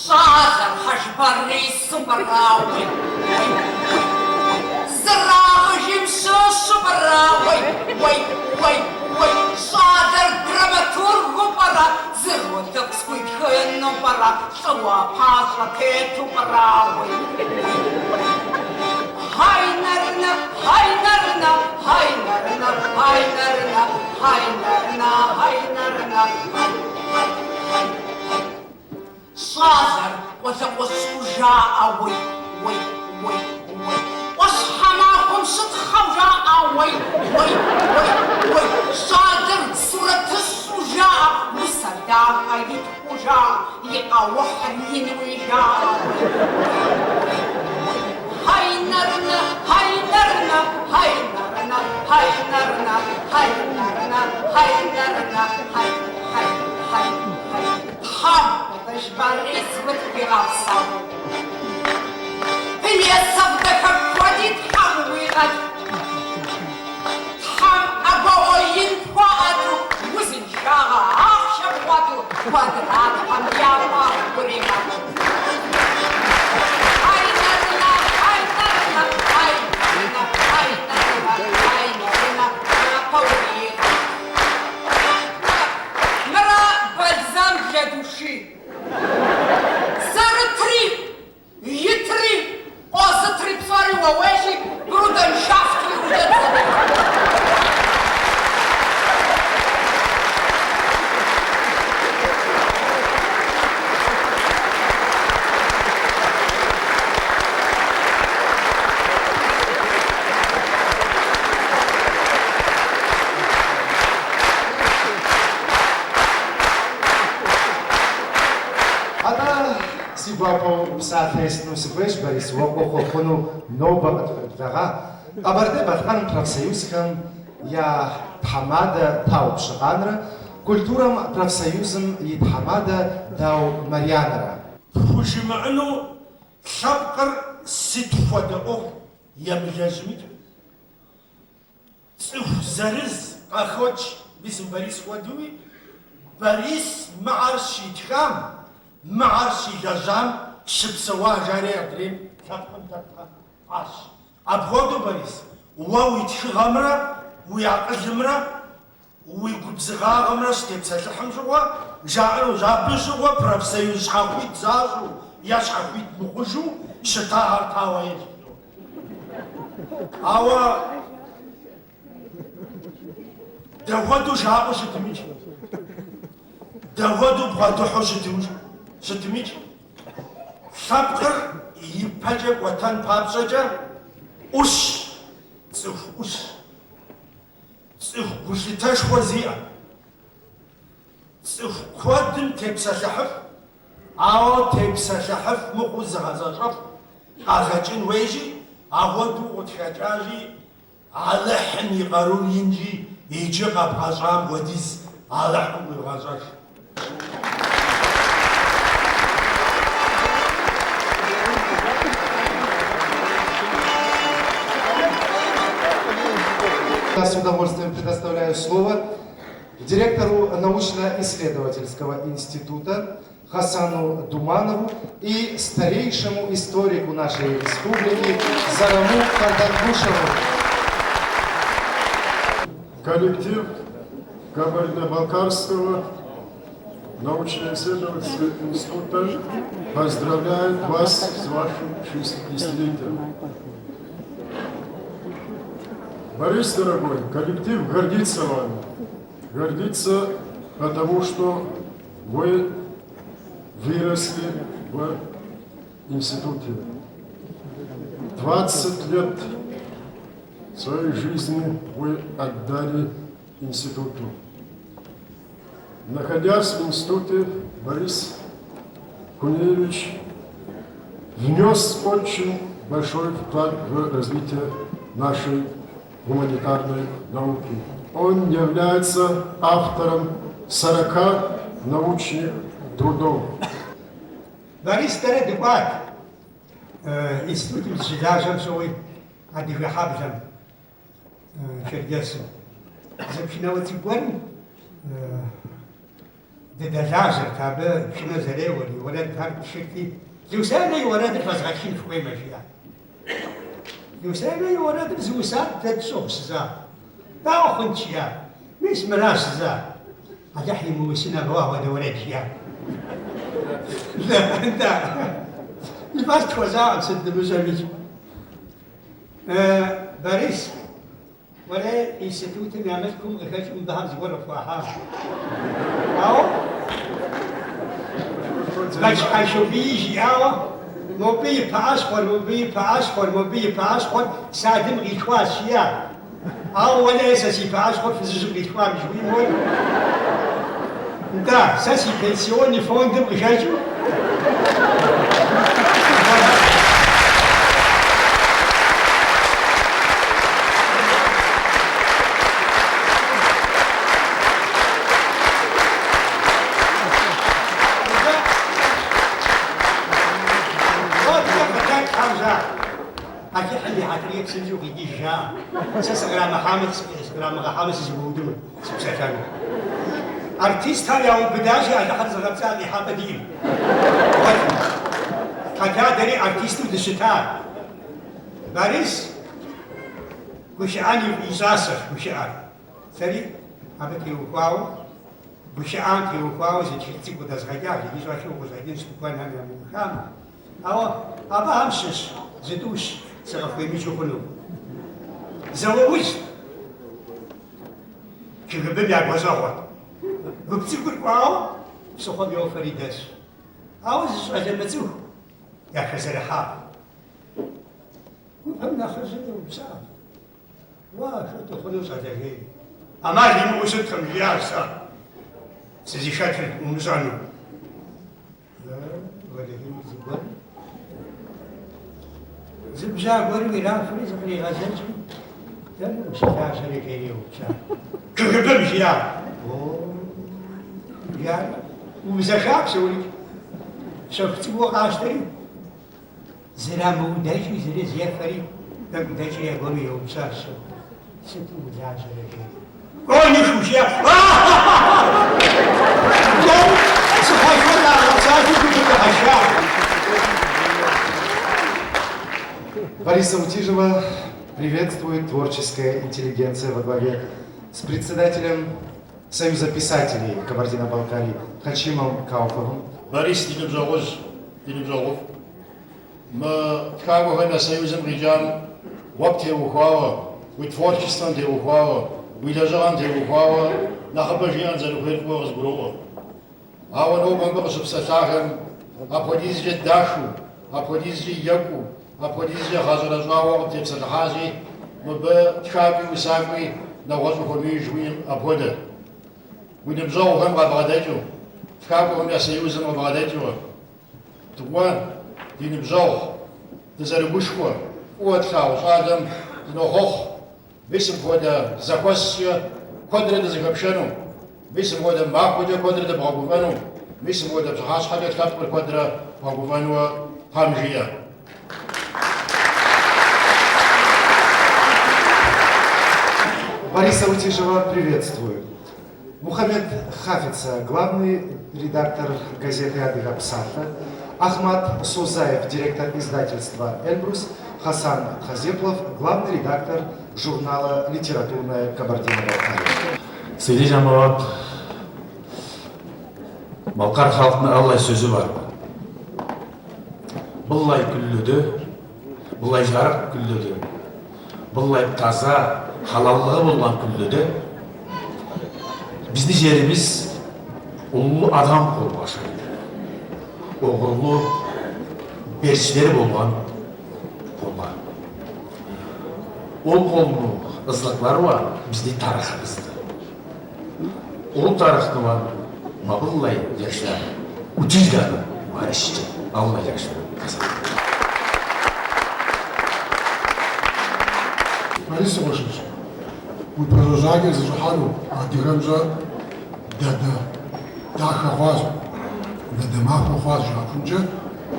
Щӏалэр Хьэжбарису пӏэрэ, уей, уей, уей, уей, Зэрагъыжым щыщу пӏэрэ, уей, уей, уей, уей, Щӏалэр драматургыу пӏэрэ, зы роль къысхуитхыну пӏэрэ, лӏыуэ пащӏэ тету пӏэрэ, уей, уей, уей. Хьай нэрнэ, хьай нэрнэ, хьай нэрнэ, хьай нэрнэ, хьай нэрнэ, хьай нэрнэ, хьай, хьай, хьай, хьай. Щӏалэр къулыкъущӏэу жаӏэ, уей, уей, уей, уей. ӏуащхьэмахуэм щытхъэу жаӏэ, уей, уей, уей, уей. Щӏалэр сурэтыщӏу жаӏэ, усэ дахэ итхыу жаӏэ, и къэухьыр инуи жаӏэ, уей, уей, уей, уей. Хьай нэрнэ, хьай нэрнэ, хьай нэрнэ, хьай нэрнэ, хьай нэрнэ, хьай нэрнэ, хьай, хьай, хьай, хьай. Тхьэм ӏутӏыж Борис утхуигъэпсэу. Пьесэфӏ дахэ куэди Тхьэм уигъэтх. Тхьэм ӏэгуауэ ин пхуаӏэту, узыншагъэ ахъшэ бгъуэту, куэдрэ Тхьэм я фӏагъ уригъэкӏ. гуапэу псалъэ естыну сыхуейщ Борис уэ къохъуэхъуну нобэ къытхуеблэгъа Къэбэрдей-Балъкъэрым профсоюзхэм я тхьэмадэ Тау Пщыкъанрэ культурэм профсоюзым и тхьэмадэ Дау Марьянэрэ. Пхужымыӏэну лъэпкъыр сыт хуэдэ ӏуэху емылэжьмикӏ, цӏыху зырыз къахокӏ, мис мы Борис хуэдэуи, Борис мыгьэр щитхам, мыгьэр щилэжьам щыпсэуа жари адрейм лъэпкъым тӏэкӏу фӏащ. Апхуэдэу, Борис, уэ уи тхыгъэмрэ уи акъылымрэ уи губзыгъагъэмрэ щытепсэлъыхьым щыгъуэ, жаӏэнущ, абы щыгъуэ профсоюз щхьэхуит защӏу е щхьэхуит мыхъужу щытахэр тауэ ещӏу. Ауэ дапхуэдэу жаӏэу щытымикӏ, дапхуэдэу бгъэдыхьэу щытымикӏ, лъэпкъыр ипэкӏэ кӏуэтэн папщӏэкӏэ ӏущ, цӏыху ӏущ. Цӏыху гулъытэшхуэ зиӏэ, цӏыху куэдым тепсэлъыхьыф, ауэ тепсэлъыхьыф мыхъуу зыгъэзэщӏэф къахэкӏын хуейщи, ахуэдэу къытхэкӏащи, Алыхьым и къарур инщи, иджы къэбгъэщӏам хуэдиз Алыхьым къуигъэщӏэж. Я с удовольствием предоставляю слово директору научно-исследовательского института Хасану Думанову и старейшему историку нашей республики Зараму Кардангушеву. Коллектив Кабардино-Балкарского научно-исследовательского института поздравляет вас с вашим 60-летием. Борис, дорогой, коллектив гордится вами. Гордится, потому что вы выросли в институте. 20 лет своей жизни вы отдали институту. Находясь в институте, Борис Кунеевич внес очень большой вклад в развитие нашей гуманитарной науки. Он является автором 40 научных трудов. Борис дэрэ дыкӏуат институтым дыщылажьэм щыгъуи Адыгэ хьэблэм, Черкесым. Зы пшынауэ цӏыкӏу гуэрым дыдэлажьэрт, абы пшынэ зэреуэр, и уэрэдхэр тшырти, Люсенэ и уэрэдыр фэзгъэтхын фыхуеймэ, жиӏат. Люсенэ и уэрэдыр зыусар дэ тщӏыгъущ зэ. Дауэ хъунт, жиӏат. Мис мыращ зэ. Алыхь имыусын абы апхуэдэ уэрэд жиӏат. Нтӏэ, и фӏэщ тхуэщӏакъым сыт дымыщӏэмикӏ. Борис, уэрэ институтым я мылъкум къыхэкӏыу мыбыхэм зыгуэр къыпхуахьащ. Ауэ Бэч Хьэжшобий жиӏауэ, мобы и пыӏэщхъуэр, мобы и пыӏэщхъуэр, мобы и пыӏэщхъуэр садым къилъхуащ, жиӏа. Ауэ уэлэхьи сэ си пыӏэщхъуэр фызыжьым къилъхуам жыхуиӏэм хуэдэу. Нтӏэ, сэ си пенсионный фондым къыхэкӏыу. Алыхьым и хьэтыркӏэ псынщӏэу къикӏыж жаӏэ. Сэ сыкърамыхьамэ, сыкърамыгъэхьамэ сызэгуэудынут, сыпсэлъэну. Артистхэр яубыдащи, Алыхьыр зыгъэпцӏа къихьэпӏэ диӏэм. Хотя дэри артисту дыщыта. Борис гушыӏэн и щӏасэщ гушыӏэр. Сэри абы теухуауэ, гушыӏам теухуауэ зы тхылъ цӏыкӏу къыдэзгъэкӏащ, иджы щӏэлъу къыщӏэкӏынщ тыкуэнхэм ямыухамэ. Ауэ абыхэм щыщ зытӏущ сыкъыфхуемыджэу хъуну. Зауэужьт. КГБ-м я гуащӏэгъуэт. Гуп цӏыкӏур кӏуауэ псыхъуэм йофэри дэсщ. Ауэ зы щӏалэ мыцӏыху яхэзэрыхьа. Гупым нэхъыжьыр еупщӏащ. Уэ хэт ухъуну щӏалэ жери. ӏэмал имыӏэу щыткъым, жиӏащ сэ. Сызыхэтыр умыщӏэну. Зыгуэрым зы бжьэ гуэрым ирафри зыкъригъэзэкӏри, дэнэ ущылажьэрэ жери еупщӏа. КГБ-м жиӏа. О, жаӏэ, умызэша псэурикӏ. Щэху цӏыкӏуу къащтэри, Зрамыудэкӏыу зырыз ефэри, тӏэкӏу дэкӏри аргуэру еупщӏащ щэху, сыту улажьэрэ жери. Конюхыу жиӏа. Жери, псыхъуэшхуэр къагъэпсалъэу гупыр дыхьэшха. Бориса Утижева приветствует творческая интеллигенция во главе с председателем Союза писателей Кабардино-Балкарии Хачимом Кауфовым. Борис ди ныбжьэгъужь, ди ныбжьэгъуфӏ. Мы Тхакӏуэхэм я союзым къикӏам уэ птеухуауэ, уи творчествэм теухуауэ, уи лэжьыгъэм теухуауэ нэхъыбэ жиӏэн зэрыхуейр фӏыуэ къызгуроӏуэ. Ауэ нобэ мыбы къыщыпсэлъахэм апхуэдизкӏэ дахэу, апхуэдизкӏэ екӏуу, апхуэдизкӏэ гъэщӏэрэщӏауэ къыптепсэлъыхьащи, мыбы тхакӏуи усакӏуи нэгъуэщӏ ухуэмеиж жыхуиӏэм апхуэдэ. Уи ныбжьэгъухэм къабгъэдэкӏыу, Тхакӏуэхэм я союзым къыбгъэдэкӏыу, Уэ, ди ныбжьэгъу, дызэрыгушхуэ, фӏыуэ тлъагъу щӏалэм дынохъуэхъу, мис мыпхуэдэ зэхуэскӏэ куэдрэ дызэхэпшэну, мис мыпхуэдэ махуэкӏэ куэдрэ дыбгъэгуфӏэну, мис мыпхуэдэ пщыхьэщхьэкӏэ лъэпкъыр куэдрэ бгъэгуфӏэнуэ Тхьэм жиӏэ. Бориса Утижева приветствую. Мухаммед Хафица, главный редактор газеты «Адыгэ псалъэ», Ахмат Созаев, директор издательства «Эльбрус», Хасан Хазеплов, главный редактор журнала «Литературная Кабардино-Балкария». Сыйлы жамаат, балкар халкының аллай сөзү бар. Былай күллөдө, былай жарык күллөдө, былай таза, халаллыгы болгон күллөдө биздин жерибиз улуу адам колго ашайт. Огурлуу берчилери болгон колго. Ол колдун ызлыклары бар биздин тарыхыбызды. Ол тарыхты бар мабыллай жашар Утиждагы Барышчы аллай жакшы казат. Борис си къуэшыжь, уи пащӏэ-жьакӏэр зыщӏыхьэну адыгэмщӏэ дадэ дахэ хъуащ, дадэ махуэ хъуащ жаӏэхункӏэ,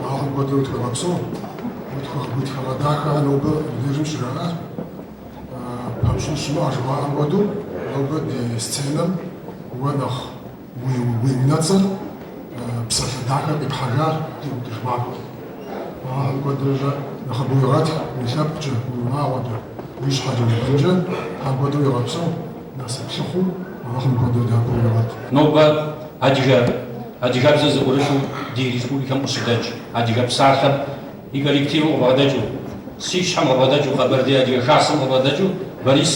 Алыхьым куэдрэ утхуигъэпсэу, уи тхыгъэ дахэхэр нобэ мыбдежым щыжаӏащ. Пэпщӏын щымыӏэ жыхуаӏэм хуэдэу, нобэ ди сценэм уэ нэхъ уи унэцӏэр псалъэ дахэр къипхьэжащ ди ӏутӏыж махуэм. Алыхьым куэдрэ щӏэ нэхъыбэу уигъэтх, уи лъэпкъкӏэ, уи унагъуэкӏэ, уи щхьэкӏэ, уи бынкӏэ, Тхьэм куэдрэ уигъэпсэу, насып лъыхъуу, Алыхьым куэдрэ дяпэ уигъэт. Нобэ адыгэ адыгэбзэ зыӏурылъу ди республикэм къыщыдэкӏ Адыгэ псалъэм и коллективым къыбгъэдэкӏыу, си щхьэм къыбгъэдэкӏыу, Къэбэрдей Адыгэ Хасэм къыбгъэдэкӏыу Борис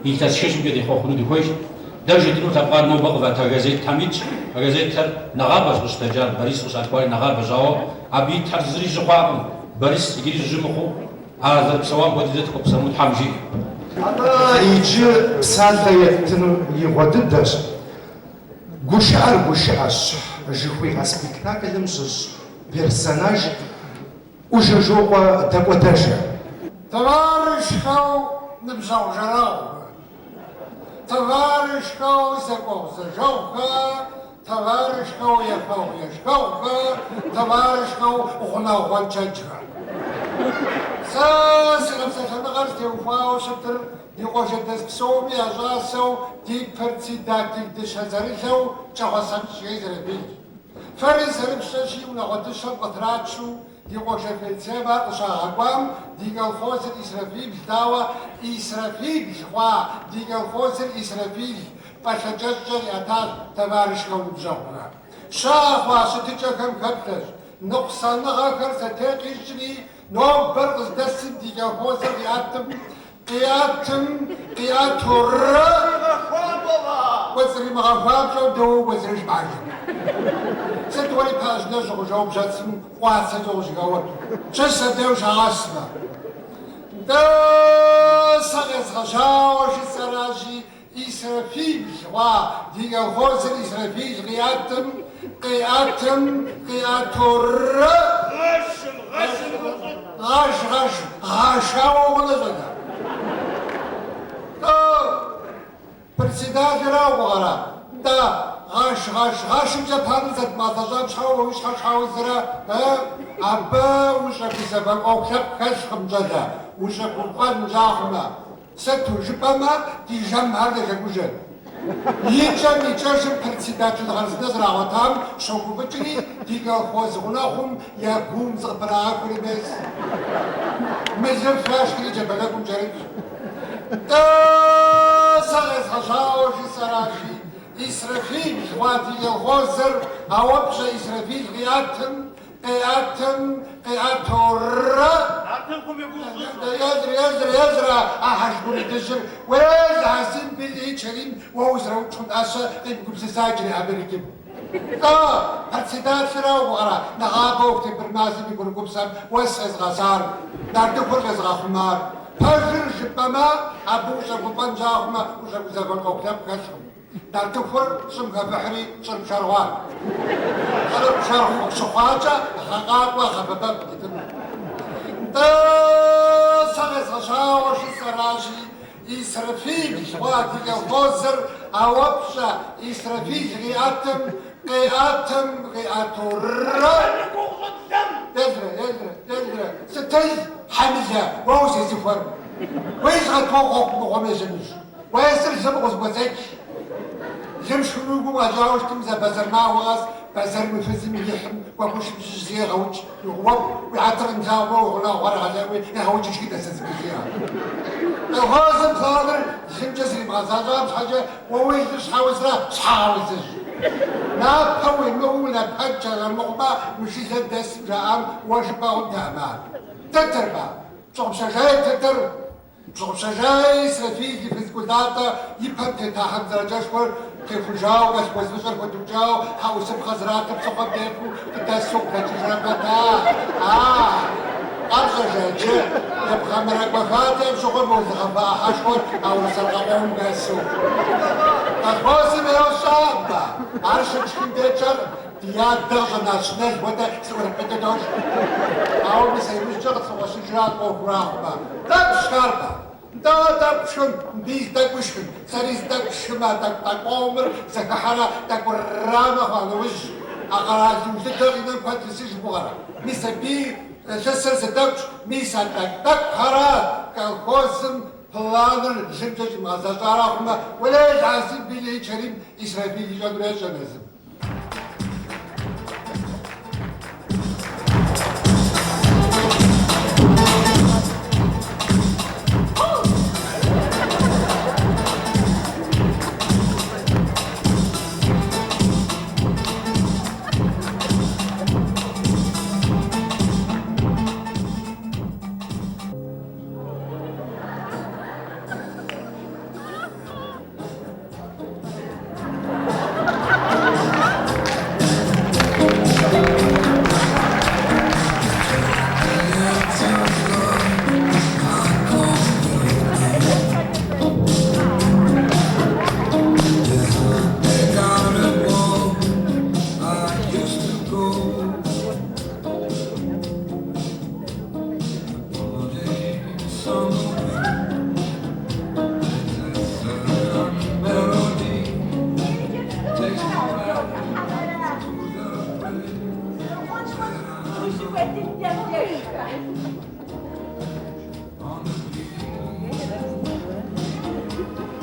илъэс хыщӏымкӏэ дехъуэхъуну дыхуейщ. Дэ жытӏэну лъэпкъар нобэ къывата газетхэм итщ. А газетхэр нэгъабэщ къыщыдэкӏар, Борис къыщалъхуари нэгъабэщ, ауэ абы итхэр зыри жьы хъуакъым. Борис иджыри жьы мыхъуу, а зэрыпсэуам хуэдэу дэ тхуэпсэуну Тхьэм жиӏэ. Атӏэ иджы псалъэ еттыну игъуэ дыдэщ. Гушыӏэр гушыӏэщ жыхуиӏэ спектаклым щыщ персонаж Ӏужэжокъуэ Дэкӏуэдэжэ. Товарищхэу ныбжьэгъу-жэрэгъухэ, товарищхэу зэкӏуэгъу-зэжэгъухэ, товарищхэу ефэгъу-ешхэгъухэ, товарищхэу гъунэгъу-гъуэншэджхэ. Сэ си къэпсэлъэныгъэр зытеухуауэ щытыр ди къуажэдэс псоми я щӏасэу ди председатель дыщэ зэрылъэу Кӏэгъуасэпщ Исрэфилщ. Фэри зэрыфщӏэщи, унагъуэ дыщэм къытрачу ди къуажэ пенсэм ар къыщагъэкӏуам, ди колхозыр Исрэфибл, ауэ Исрэфибл хъуа ди колхозыр Исрэфил пӏалъэ кӏэщӏкӏэ къиӏэтащ товарищхэу ныбжьэгъухэ. Щыӏэ хъуа щытыкӏэхэм хэплъэщ, ныкъусаныгъэхэр сэтей къищӏри, нобэр къыздэсым ди колхозыр къиӏэтым, Къиӏэтым, къиӏэтурэ, кӏуэцӏримыгъэхуапщӏэу дауэ укӏуэцӏрыж бажэм. Сыт уэри пэӏэщӏ нэщӏ ухъужауэ бжьэцым къуацэкӏэ ущӏыхэуэр, кӏыс абдеж ущагъэсмэ. Нтӏэ, сэ къезгъэжьауэ жысӏэращи, Исрэфибл хъуа ди колхозыр Исрэфил къиӏэтым, къиӏэтым, къиӏэтурэ. Гъэшым, гъэшым и гугъу щӏыт. Гъэш, гъэш, гъэшауэ ухъунэ, щӏалэ. Тӏэ, председателра угугъэрэ? Нтӏэ, гъэш, гъэш, гъэшымкӏэ планыр зэрыдмыгъэзэщӏам щхьэуэ уэ уи щхьэр щхьэ узрэ? Ы? Абы ущӏэгузэвэн ӏуэху лъэпкъ хэлъкъым, щӏалэ, ущӏэгуфӏэн щӏагъумэ. Сыту жыпӏэмэ, ди жэмхэр нэжэгужэт. Икӏэм икӏэжым председатель хъарзынэ зэрагъуэтам щогуфӏыкӏри, ди колхоз гъунэгъум я гуум зыкъыпрагъэхури мес. Мылыр яшхри джабэ нэкӏум кӏэрытщ. Тӏэ, сэ къезгъэжьауэ жысӏэращи, Исрэфил хъуа ди колхозыр, ауэ пщӏэ Исрэфил къиӏэтым, Къеӏэтым, къиӏэтурэ. Нартыхум и гугъу щӏыт. Езыр, езыр, езыр а Хьэжмуридыжьыр. Уэлэхьи, билэхьи, Чэрим, уэ узэраукӏ хъун ӏэщэ къимыгупсыса иджыри Америкэм. Лӏо, председателра угугъэрэ, нэгъабэ октябрь мазэм и курыкупсэм уэс къезыгъэсар, нартыхур къезыгъэхъумар. Пэжыр жыпӏэмэ, абы ущӏэгуфӏэн щӏагъумэ, ущӏэгузэвэн ӏуэху лъэпкъ хэлъкъым. Нартыхур щӏым хэвыхьри щӏыр пшэр хъуа. Щӏыр пшэр щыхъуакӏэ гъэ къакӏуэ гъавэ бэв къыдитыну. Нтӏэ, сэ къезгъэжьауэ жысӏэращи, Исрэфил хъуа ди колхозыр ауэ пщӏэ Исрэфил къиӏэтым, къиӏэтым, къиӏэтурэ. Елрэ, елрэ, елрэ, сытыл, Хьэмылэ, уэ узезыхуэр? Уезгъэтуэ гъуэгу мыгъуэм ежьэнущ. Уэ езыр лым къызыкӏуэцӏеч. Лым шхыну уи гум къэкӏауэ щытым зэ бэзэр махуэ къэс бэзэрым уи фызым ихьым куэкушым щыщ зы егъэукӏ. Уэ уи хьэтыр къимылъагъумэ уи гъунэгъухэр егъэлъэӏуи егъэукӏи шхы дэсэ зыхужиӏэ. Колхозым планыр лымкӏэ зэримыгъэзащӏам щхьэкӏэ уэ уи лыр щхьэ узрэ щхьэгъэузыжь. Напэ уимыӏэу напэншэ армыхъумэ мы жылэм дэсым жаӏам уэ жыпӏэ хъунтэкъым ар. Тэтэрба? Пщыгъупщэжаи тэтэр? Пщыгъупщэжаи, Исрэфил и фыз Кӏулатӏэ и пэм тета хьэмцӏыракӏэшхуэр техужауэ, колхозыщӏэр хуэдукӏауэ, хьэӏусыпхъэ зратыр псыхъуэм дефу къыдэсу къыдэкӏыжрэ пэт. А, къэпщӏэжа иджы, ебгъэмэрэкӏуэ хадэм щыгъуэ мо лы гъэва ӏыхьэшхуэр а урысаркъэ къомым хэсу. Колхозым ейуэ сщӏакъым-тӏэ, ар щытшхым дечъэр Ди адэ къыщӏэна щынэл хуэдэ зыӏурыпӏытӏу дошх. Ауэ мис а иужькӏэ къытфыкъуэщыжрат ӏуэхур ахъумэ. Тӏэкӏу сшхаркъэ? Нтӏэ, тӏэкӏу пшхын, мыбы зы тӏэкӏу ишхын, сэри зы тӏэкӏу сшхымэ, а тӏэкӏу-тӏэкӏу къомыр зэхыхьэрэ тӏэкӏурамэ хъуа нэужь, а къэрал улъытэ къинэм куэд лъысыж гугъэрэ? Мис абы лъысыр зы тӏэкӏущ, мис а тӏэкӏу-тӏэкӏухэрат колхозым планыр лымкӏэ щӏимыгъэзэщӏар ахъумэ, уэлэхьи, билэхьи, Чэрим Исрэфил ищӏэнур ещӏэ езым.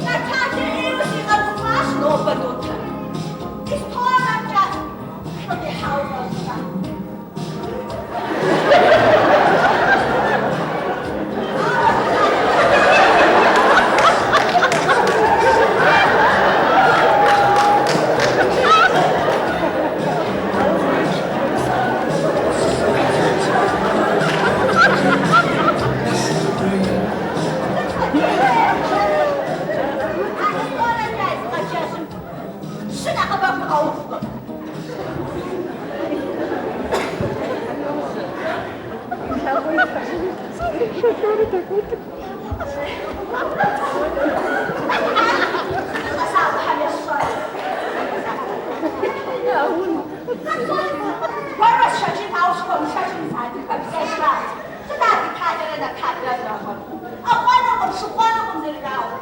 Наталье ӏейуэ сигъэгуфӏащ нобэ, Нутэ. Пистолэмкӏэ лӏы къихьауэ фӏэщӏрэ? хуэмышэчу мис адыгэбзэжьращ. Сыт ар Италиерэ Наталиерэ зэращӏэнур? ӏэхъуэнукъым, шыхъуэнукъым зэрыжаӏэу.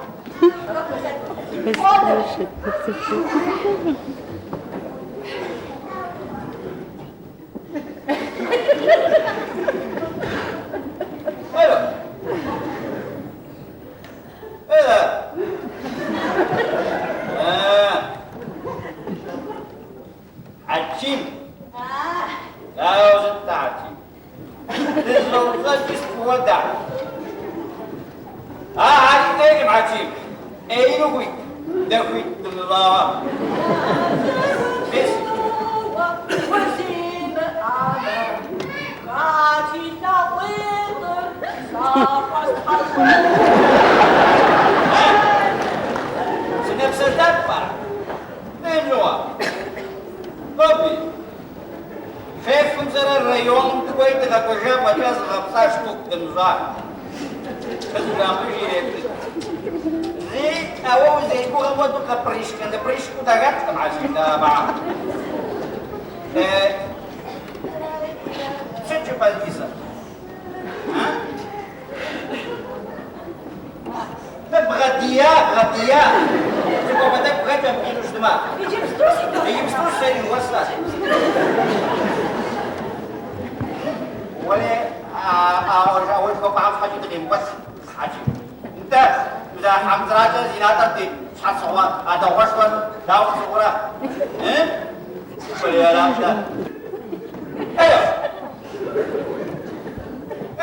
Хьэчим! Дауэ щыт, Хьэчим? Дызэупщӏэкӏи сыпхуэдэ. А, ари ӏейкъым, Хьэчим. ӏеину хуит, дэ хуит дымыщӏауэ. Мис. Сынэпсэлъат пӏэрэ? Мыщӏыгъуэ. Ноби. Шефым сэрэ районым дыкӏуэри дыкъэкӏуэжа фӏэкӏа зыгъэпцӏа штук дымыщӏа. Къызжамыж иреплъыт. Зи, ауэ узэригугъэм хуэдэу къэпрыщкэ-нэпрыщкэу дахэткъым Хьэчим дэ абыхэм. Сыт жыпӏэн Лизэ? А? Бгъэдия, бгъэдия. Зыхуэфэ тӏэкӏу хэт абы щытмэ? Иджыпсту си дохутыр. Иджыпсту сэри уэсӏэ. Уэри а уэ жыхуэпӏэхэм щхьэкӏи дыкъимыкӏуэт, Хьэчим. Нтӏэ, мыдэ хьэмцӏыракӏэ зи натӏэр ди щхьэцыгъуэ а дэгъуэшхуэр дауэ къыпщыхъурэ? Ы? Уэри арат-тӏэ. Алло!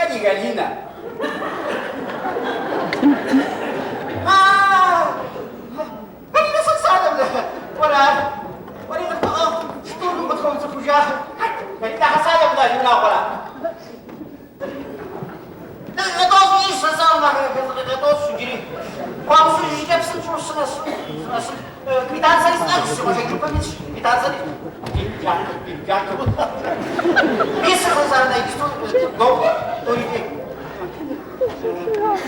Эди Галина. А, Галина Сансановна, уэра? Уэри къытхуэгъэгъу, штурмым къытхуэмыцӏыхужа. Галина Хасановна, и унагъуэра? Дакъикъэ тӏощӏ ищ, Сансановна, дакъикъэ тӏощӏ иджыри. Хуэмыщӏу иджыкӏэ псынщӏэу сынэсын, сынэсын. Квитанцэри сӏыгъщ, си гъуэшэджыпэм итщ, квитанцэри. Мис Сансановна, иджыпсту докӏуэ, тӏурикӏи.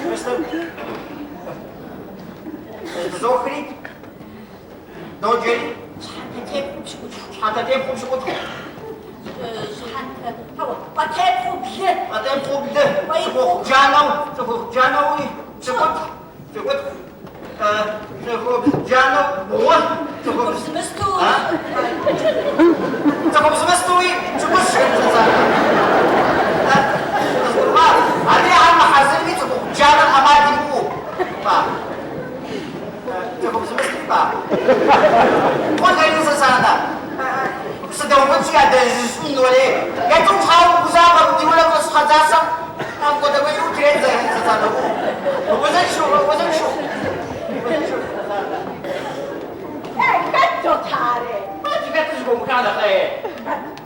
Мистер Зохри, доджэри. Щхьэнтэтепхъуэу пщыкӏутху. Щхьэнтэтепхъуэу пщыкӏутху. Щхьэнтэ, хьэуэ, пӏэтепхъуэу блы. Пӏэтепхъуэу блы. Цӏыхухъу джанэу, цӏыхухъу джанэуи пщыкӏутху, пщыкӏутху. Цӏыхубз джанэу бгъу. Цӏыхубз мысту. Цӏыхубз мыстуи пщыкӏущ, Сансановна. Къызгурыӏуа? Адрейхэр мыхьэзырми цӏыхухъу джанэр ӏэмал имыӏэу. Па. Цӏыхубз мыстуи па. Хъун, Галина Сансановна. Сыдэувынщи, ядэжьыщӏын уэрей. Етӏум щхьэ умыгузавэ, ди унэм щӏэс щхьэдзасэм апхуэдэ гуэру тредзэ, Сансановна. Узыншэу, узыншэу. Узыншэу, Сансановна. Эй, хэт дотаре? Хэт хэт зыхуэмыха нэхъей?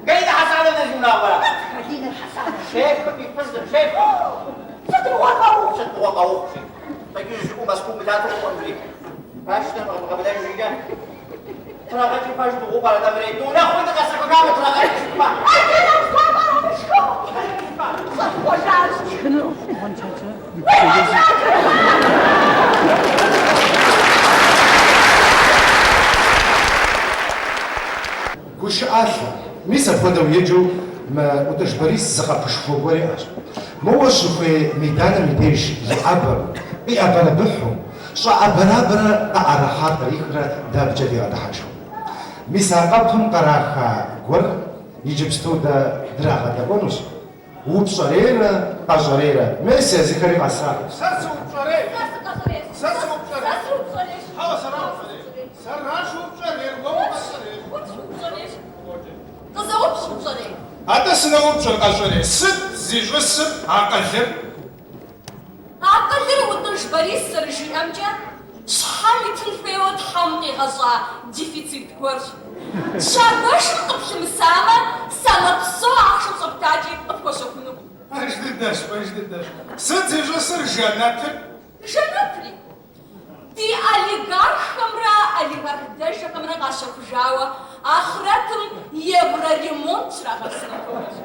Галина Хьэсановна зи унагъуэра? Галина Хьэсановна. Шефым и фызыр, шефым. Сыт мыгъуэ къэухъу? Сыт мыгъуэ къэухъу, жи. Къикӏыж жыӏэу Мэзкуу мылъатэу къыкӏуэнури. Пэжщ, къэбыдэжыжкӏэ. Трагъэкӏи пэж мыгъуэу пӏэрэ Дэмрей? Дунэхъуи дыкъэсыхыжамэ, трагъэкӏ жыпӏэ. Гушыӏалъэ. Мис апхуэдэу еджэу мы ӏутӏыж Борис зы къэпышхуэ гуэр иӏэщ. Моуэ щыхуей мейданым и деж иӏэбэу, къиӏэбэрэбыхьу, щӏэӏэбэрабэрэ къыӏэрыхьар кърихрэ дэ абыкӏэ дигъэдыхьэшхыу. Мис а къэпым къраха гуэр иджыпсту дэ драгъэдэӏуэнущ. Упщӏэрейрэ къэщӏэрейрэ. Мес езыхэри къэсащ. Сэ сыупщӏэрей. Сэ сыупщӏэрей. Хьэуэ, сэра упщӏэрей. Сэращ упщӏэрейр, уэ укъэщӏэрейщ. Къызэупщӏ упщӏэрей. Атӏэ сыноупщӏыр къэщӏэрей. Сыт зищӏысыр акъылыр? Акъылыр ӏутӏыж Борис зэрыжиӏэмкӏэ, щхьэм итын хуейуэ Тхьэм къигъэщӏа дефицит гуэрщ. Щагуэшым къыплъымысамэ, самэ псо ахъшэу щӏэптакӏи къыпхуэщэхунукъым. Пэж дыдэщ, пэж дыдэщ. Сыт зищӏысыр жэнэтыр? Жэнэтри. Ди олигарххэмрэ олигарх дэжэхэмрэ къащэхужауэ ахърэтым евроремонт щрагъэпсыну хуэдэщ.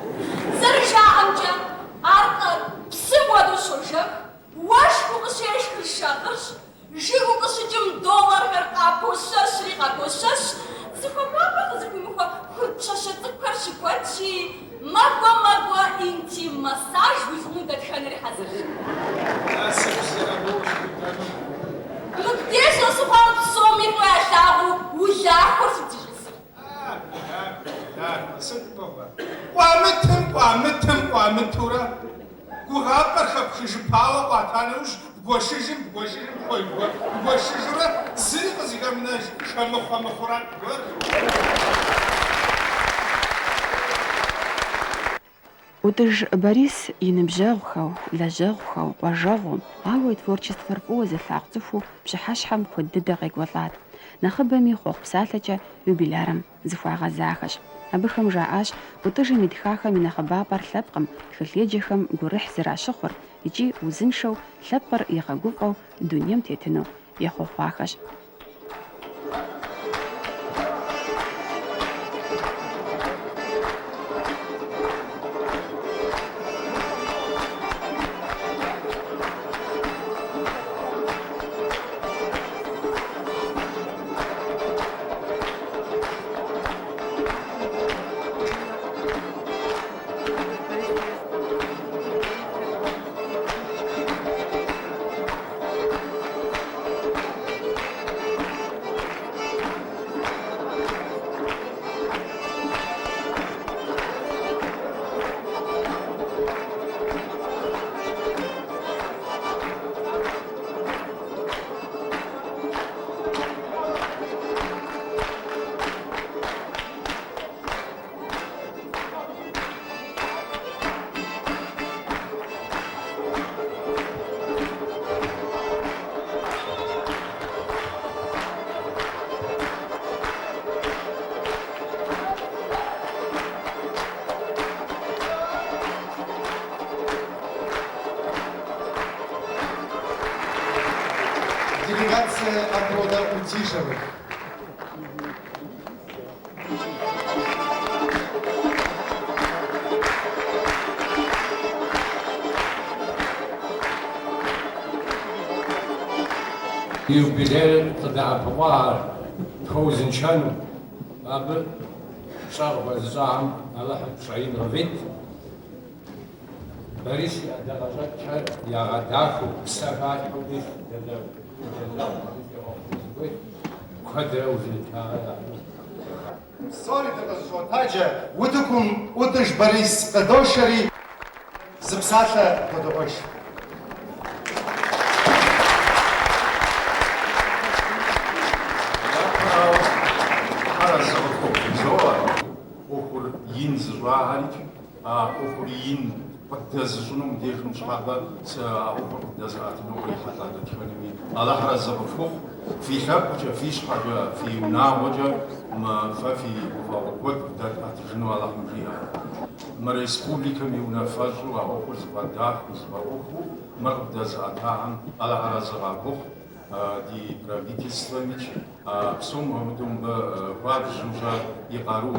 Зэрыжаӏэмкӏэ, аркъэр псым хуэдэу щожэх, уэшхыу къыщешхыр шагъырщ, жыгыу къыщыкӏым доллархэр къапощэщри къапощэщ, зыхуэбапӏэ къызыхуимыхуэ курыт пщащэ цӏыкӏухэр щыкуэдщи. Мэкӏуэ, мэкӏуэ, интим массаж уищӏыну дэтхэнэри хьэзырщ. Насып зиӏэ моуэ щыжытӏэну. Мыбдеж щӏэсыхъуам псоми фӏыуэ ялъагъуу улахуэр сыт зищӏысыр? А, улахуэ, улахуэ, сыт мыгъуэ? Къуамытым, къуамытым, къуамытурэ, гугъапӏэр хэпхыжыпауэ къуата нэужь, бгуэшыжым, бгуэшыжым, бгуэшыжурэ, зыри къызыхэмынэж шэмыхъуэ мыхъурэт гуэр. ӏутӏыж Борис и ныбжьэгъухэу, лэжьэгъухэу, къуажэгъуу, ауэ и творчествэр фӏыуэ зылъагъу цӏыхуу пщыхьэщхьэм куэд дыдэ къекӏуэлӏат. Нэхъыбэми хъуэхъу псалъэкӏэ юбилярым зыхуагъэзахэщ. Абыхэм жаӏащ ӏутӏыжым итхахэм и нэхъыбапӏэр лъэпкъым, тхылъеджэхэм гурыхь зэращыхъур икӏи узыншэу лъэпкъыр игъэгуфӏэу дунейм тетыну ехъуэхъуахэщ. Делегация от рода Утижевых. Юбилейр къыдэӏэпыкъуа ар тхуэузыншэну, абы пщӏэ къыхуэзыщӏахэм Алыхьым пщӏэ ин къывит. Борис и ӏэдакъэщӏэкӏхэр ягъэдахэу, псэ халъхьэу мис дэлэжьэгъу абы сехъуэхъуну сыхуейт, куэдрэ узыншагъэ яӏэну. Псори дыкъызэщӏотаджэ, утыкум ӏутӏыж Борис къыдошэри, зы псалъэ додэӏуэж. Япэрауэ, Тхьэр арэзы къыфхухъу жызоӏэ, ӏуэхур ин зыщӏахэрикӏ, А ӏуэхур ин къыддэзыщӏыну мыбдежым ныщхьэбэ сэ а ӏуэхур къыддэзыӏэтыну кърихьэлӏа дэтхэнэми Алыхьыр арэзы къыфхухъу, фи лъэпкъкӏэ, фи щхьэкӏэ, фи унагъуэкӏэ мы фэ фи гуфӏэгъуэ куэд къыдэтӏэтыжыну Алыхьым жиӏэ. Мы республикэм и унафэщӏу а ӏуэхур зыфӏэдахэу, зыфӏэӏуэхуу мыр къыддэзыӏэтахэм Алыхьыр арэзы къахухъу, ди правительствэмикӏ Псом хуэмыдэу мыбы хуабжьу-щэ и къару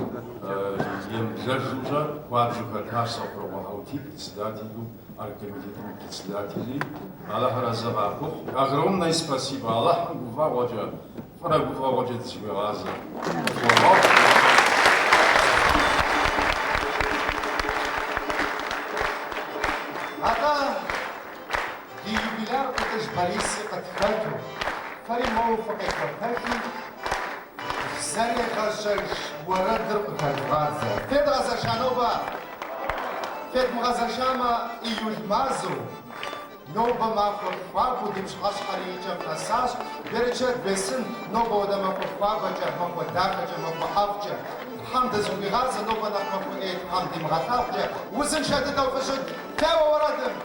емыблэжу-щэ хуабжьу хэтащ Сэхъурокъуэ Хьэутий председателу, оргкомитетым и председателри. Алыхьыр арэзы къахухъу. Огромное спасибо Алыхьым гуфӏэгъуэкӏэ, фӏырэ гуфӏэгъуэкӏэ дызыхуигъазэ. Къыфхуэгъэгъу. Атӏэ, Ди юбиляр ӏутӏыж Бориси къытхэту, фэри моуэ фыкъекӏуэтэхи, Зэрегъэжьэж уэрэдыр къыхэдвгъадзэ. Федгъэзэша нобэ? Федмыгъэзэшамэ, июль мазэу, нобэ махуэр хуабэу ди пщыхьэщхьэри и кӏэм нэсащ, берычэт бесын, нобэ хуэдэ махуэ хуабэкӏэ, махуэ дахэкӏэ, махуэ ӏэфӏкӏэ. Тхьэм дызыхуигъазэ, нобэ нэхъ махуэ ӏей Тхьэм димыгъэлъагъукӏэ, узыншэ дыдэу фыщыт, теуэ уэрэдым!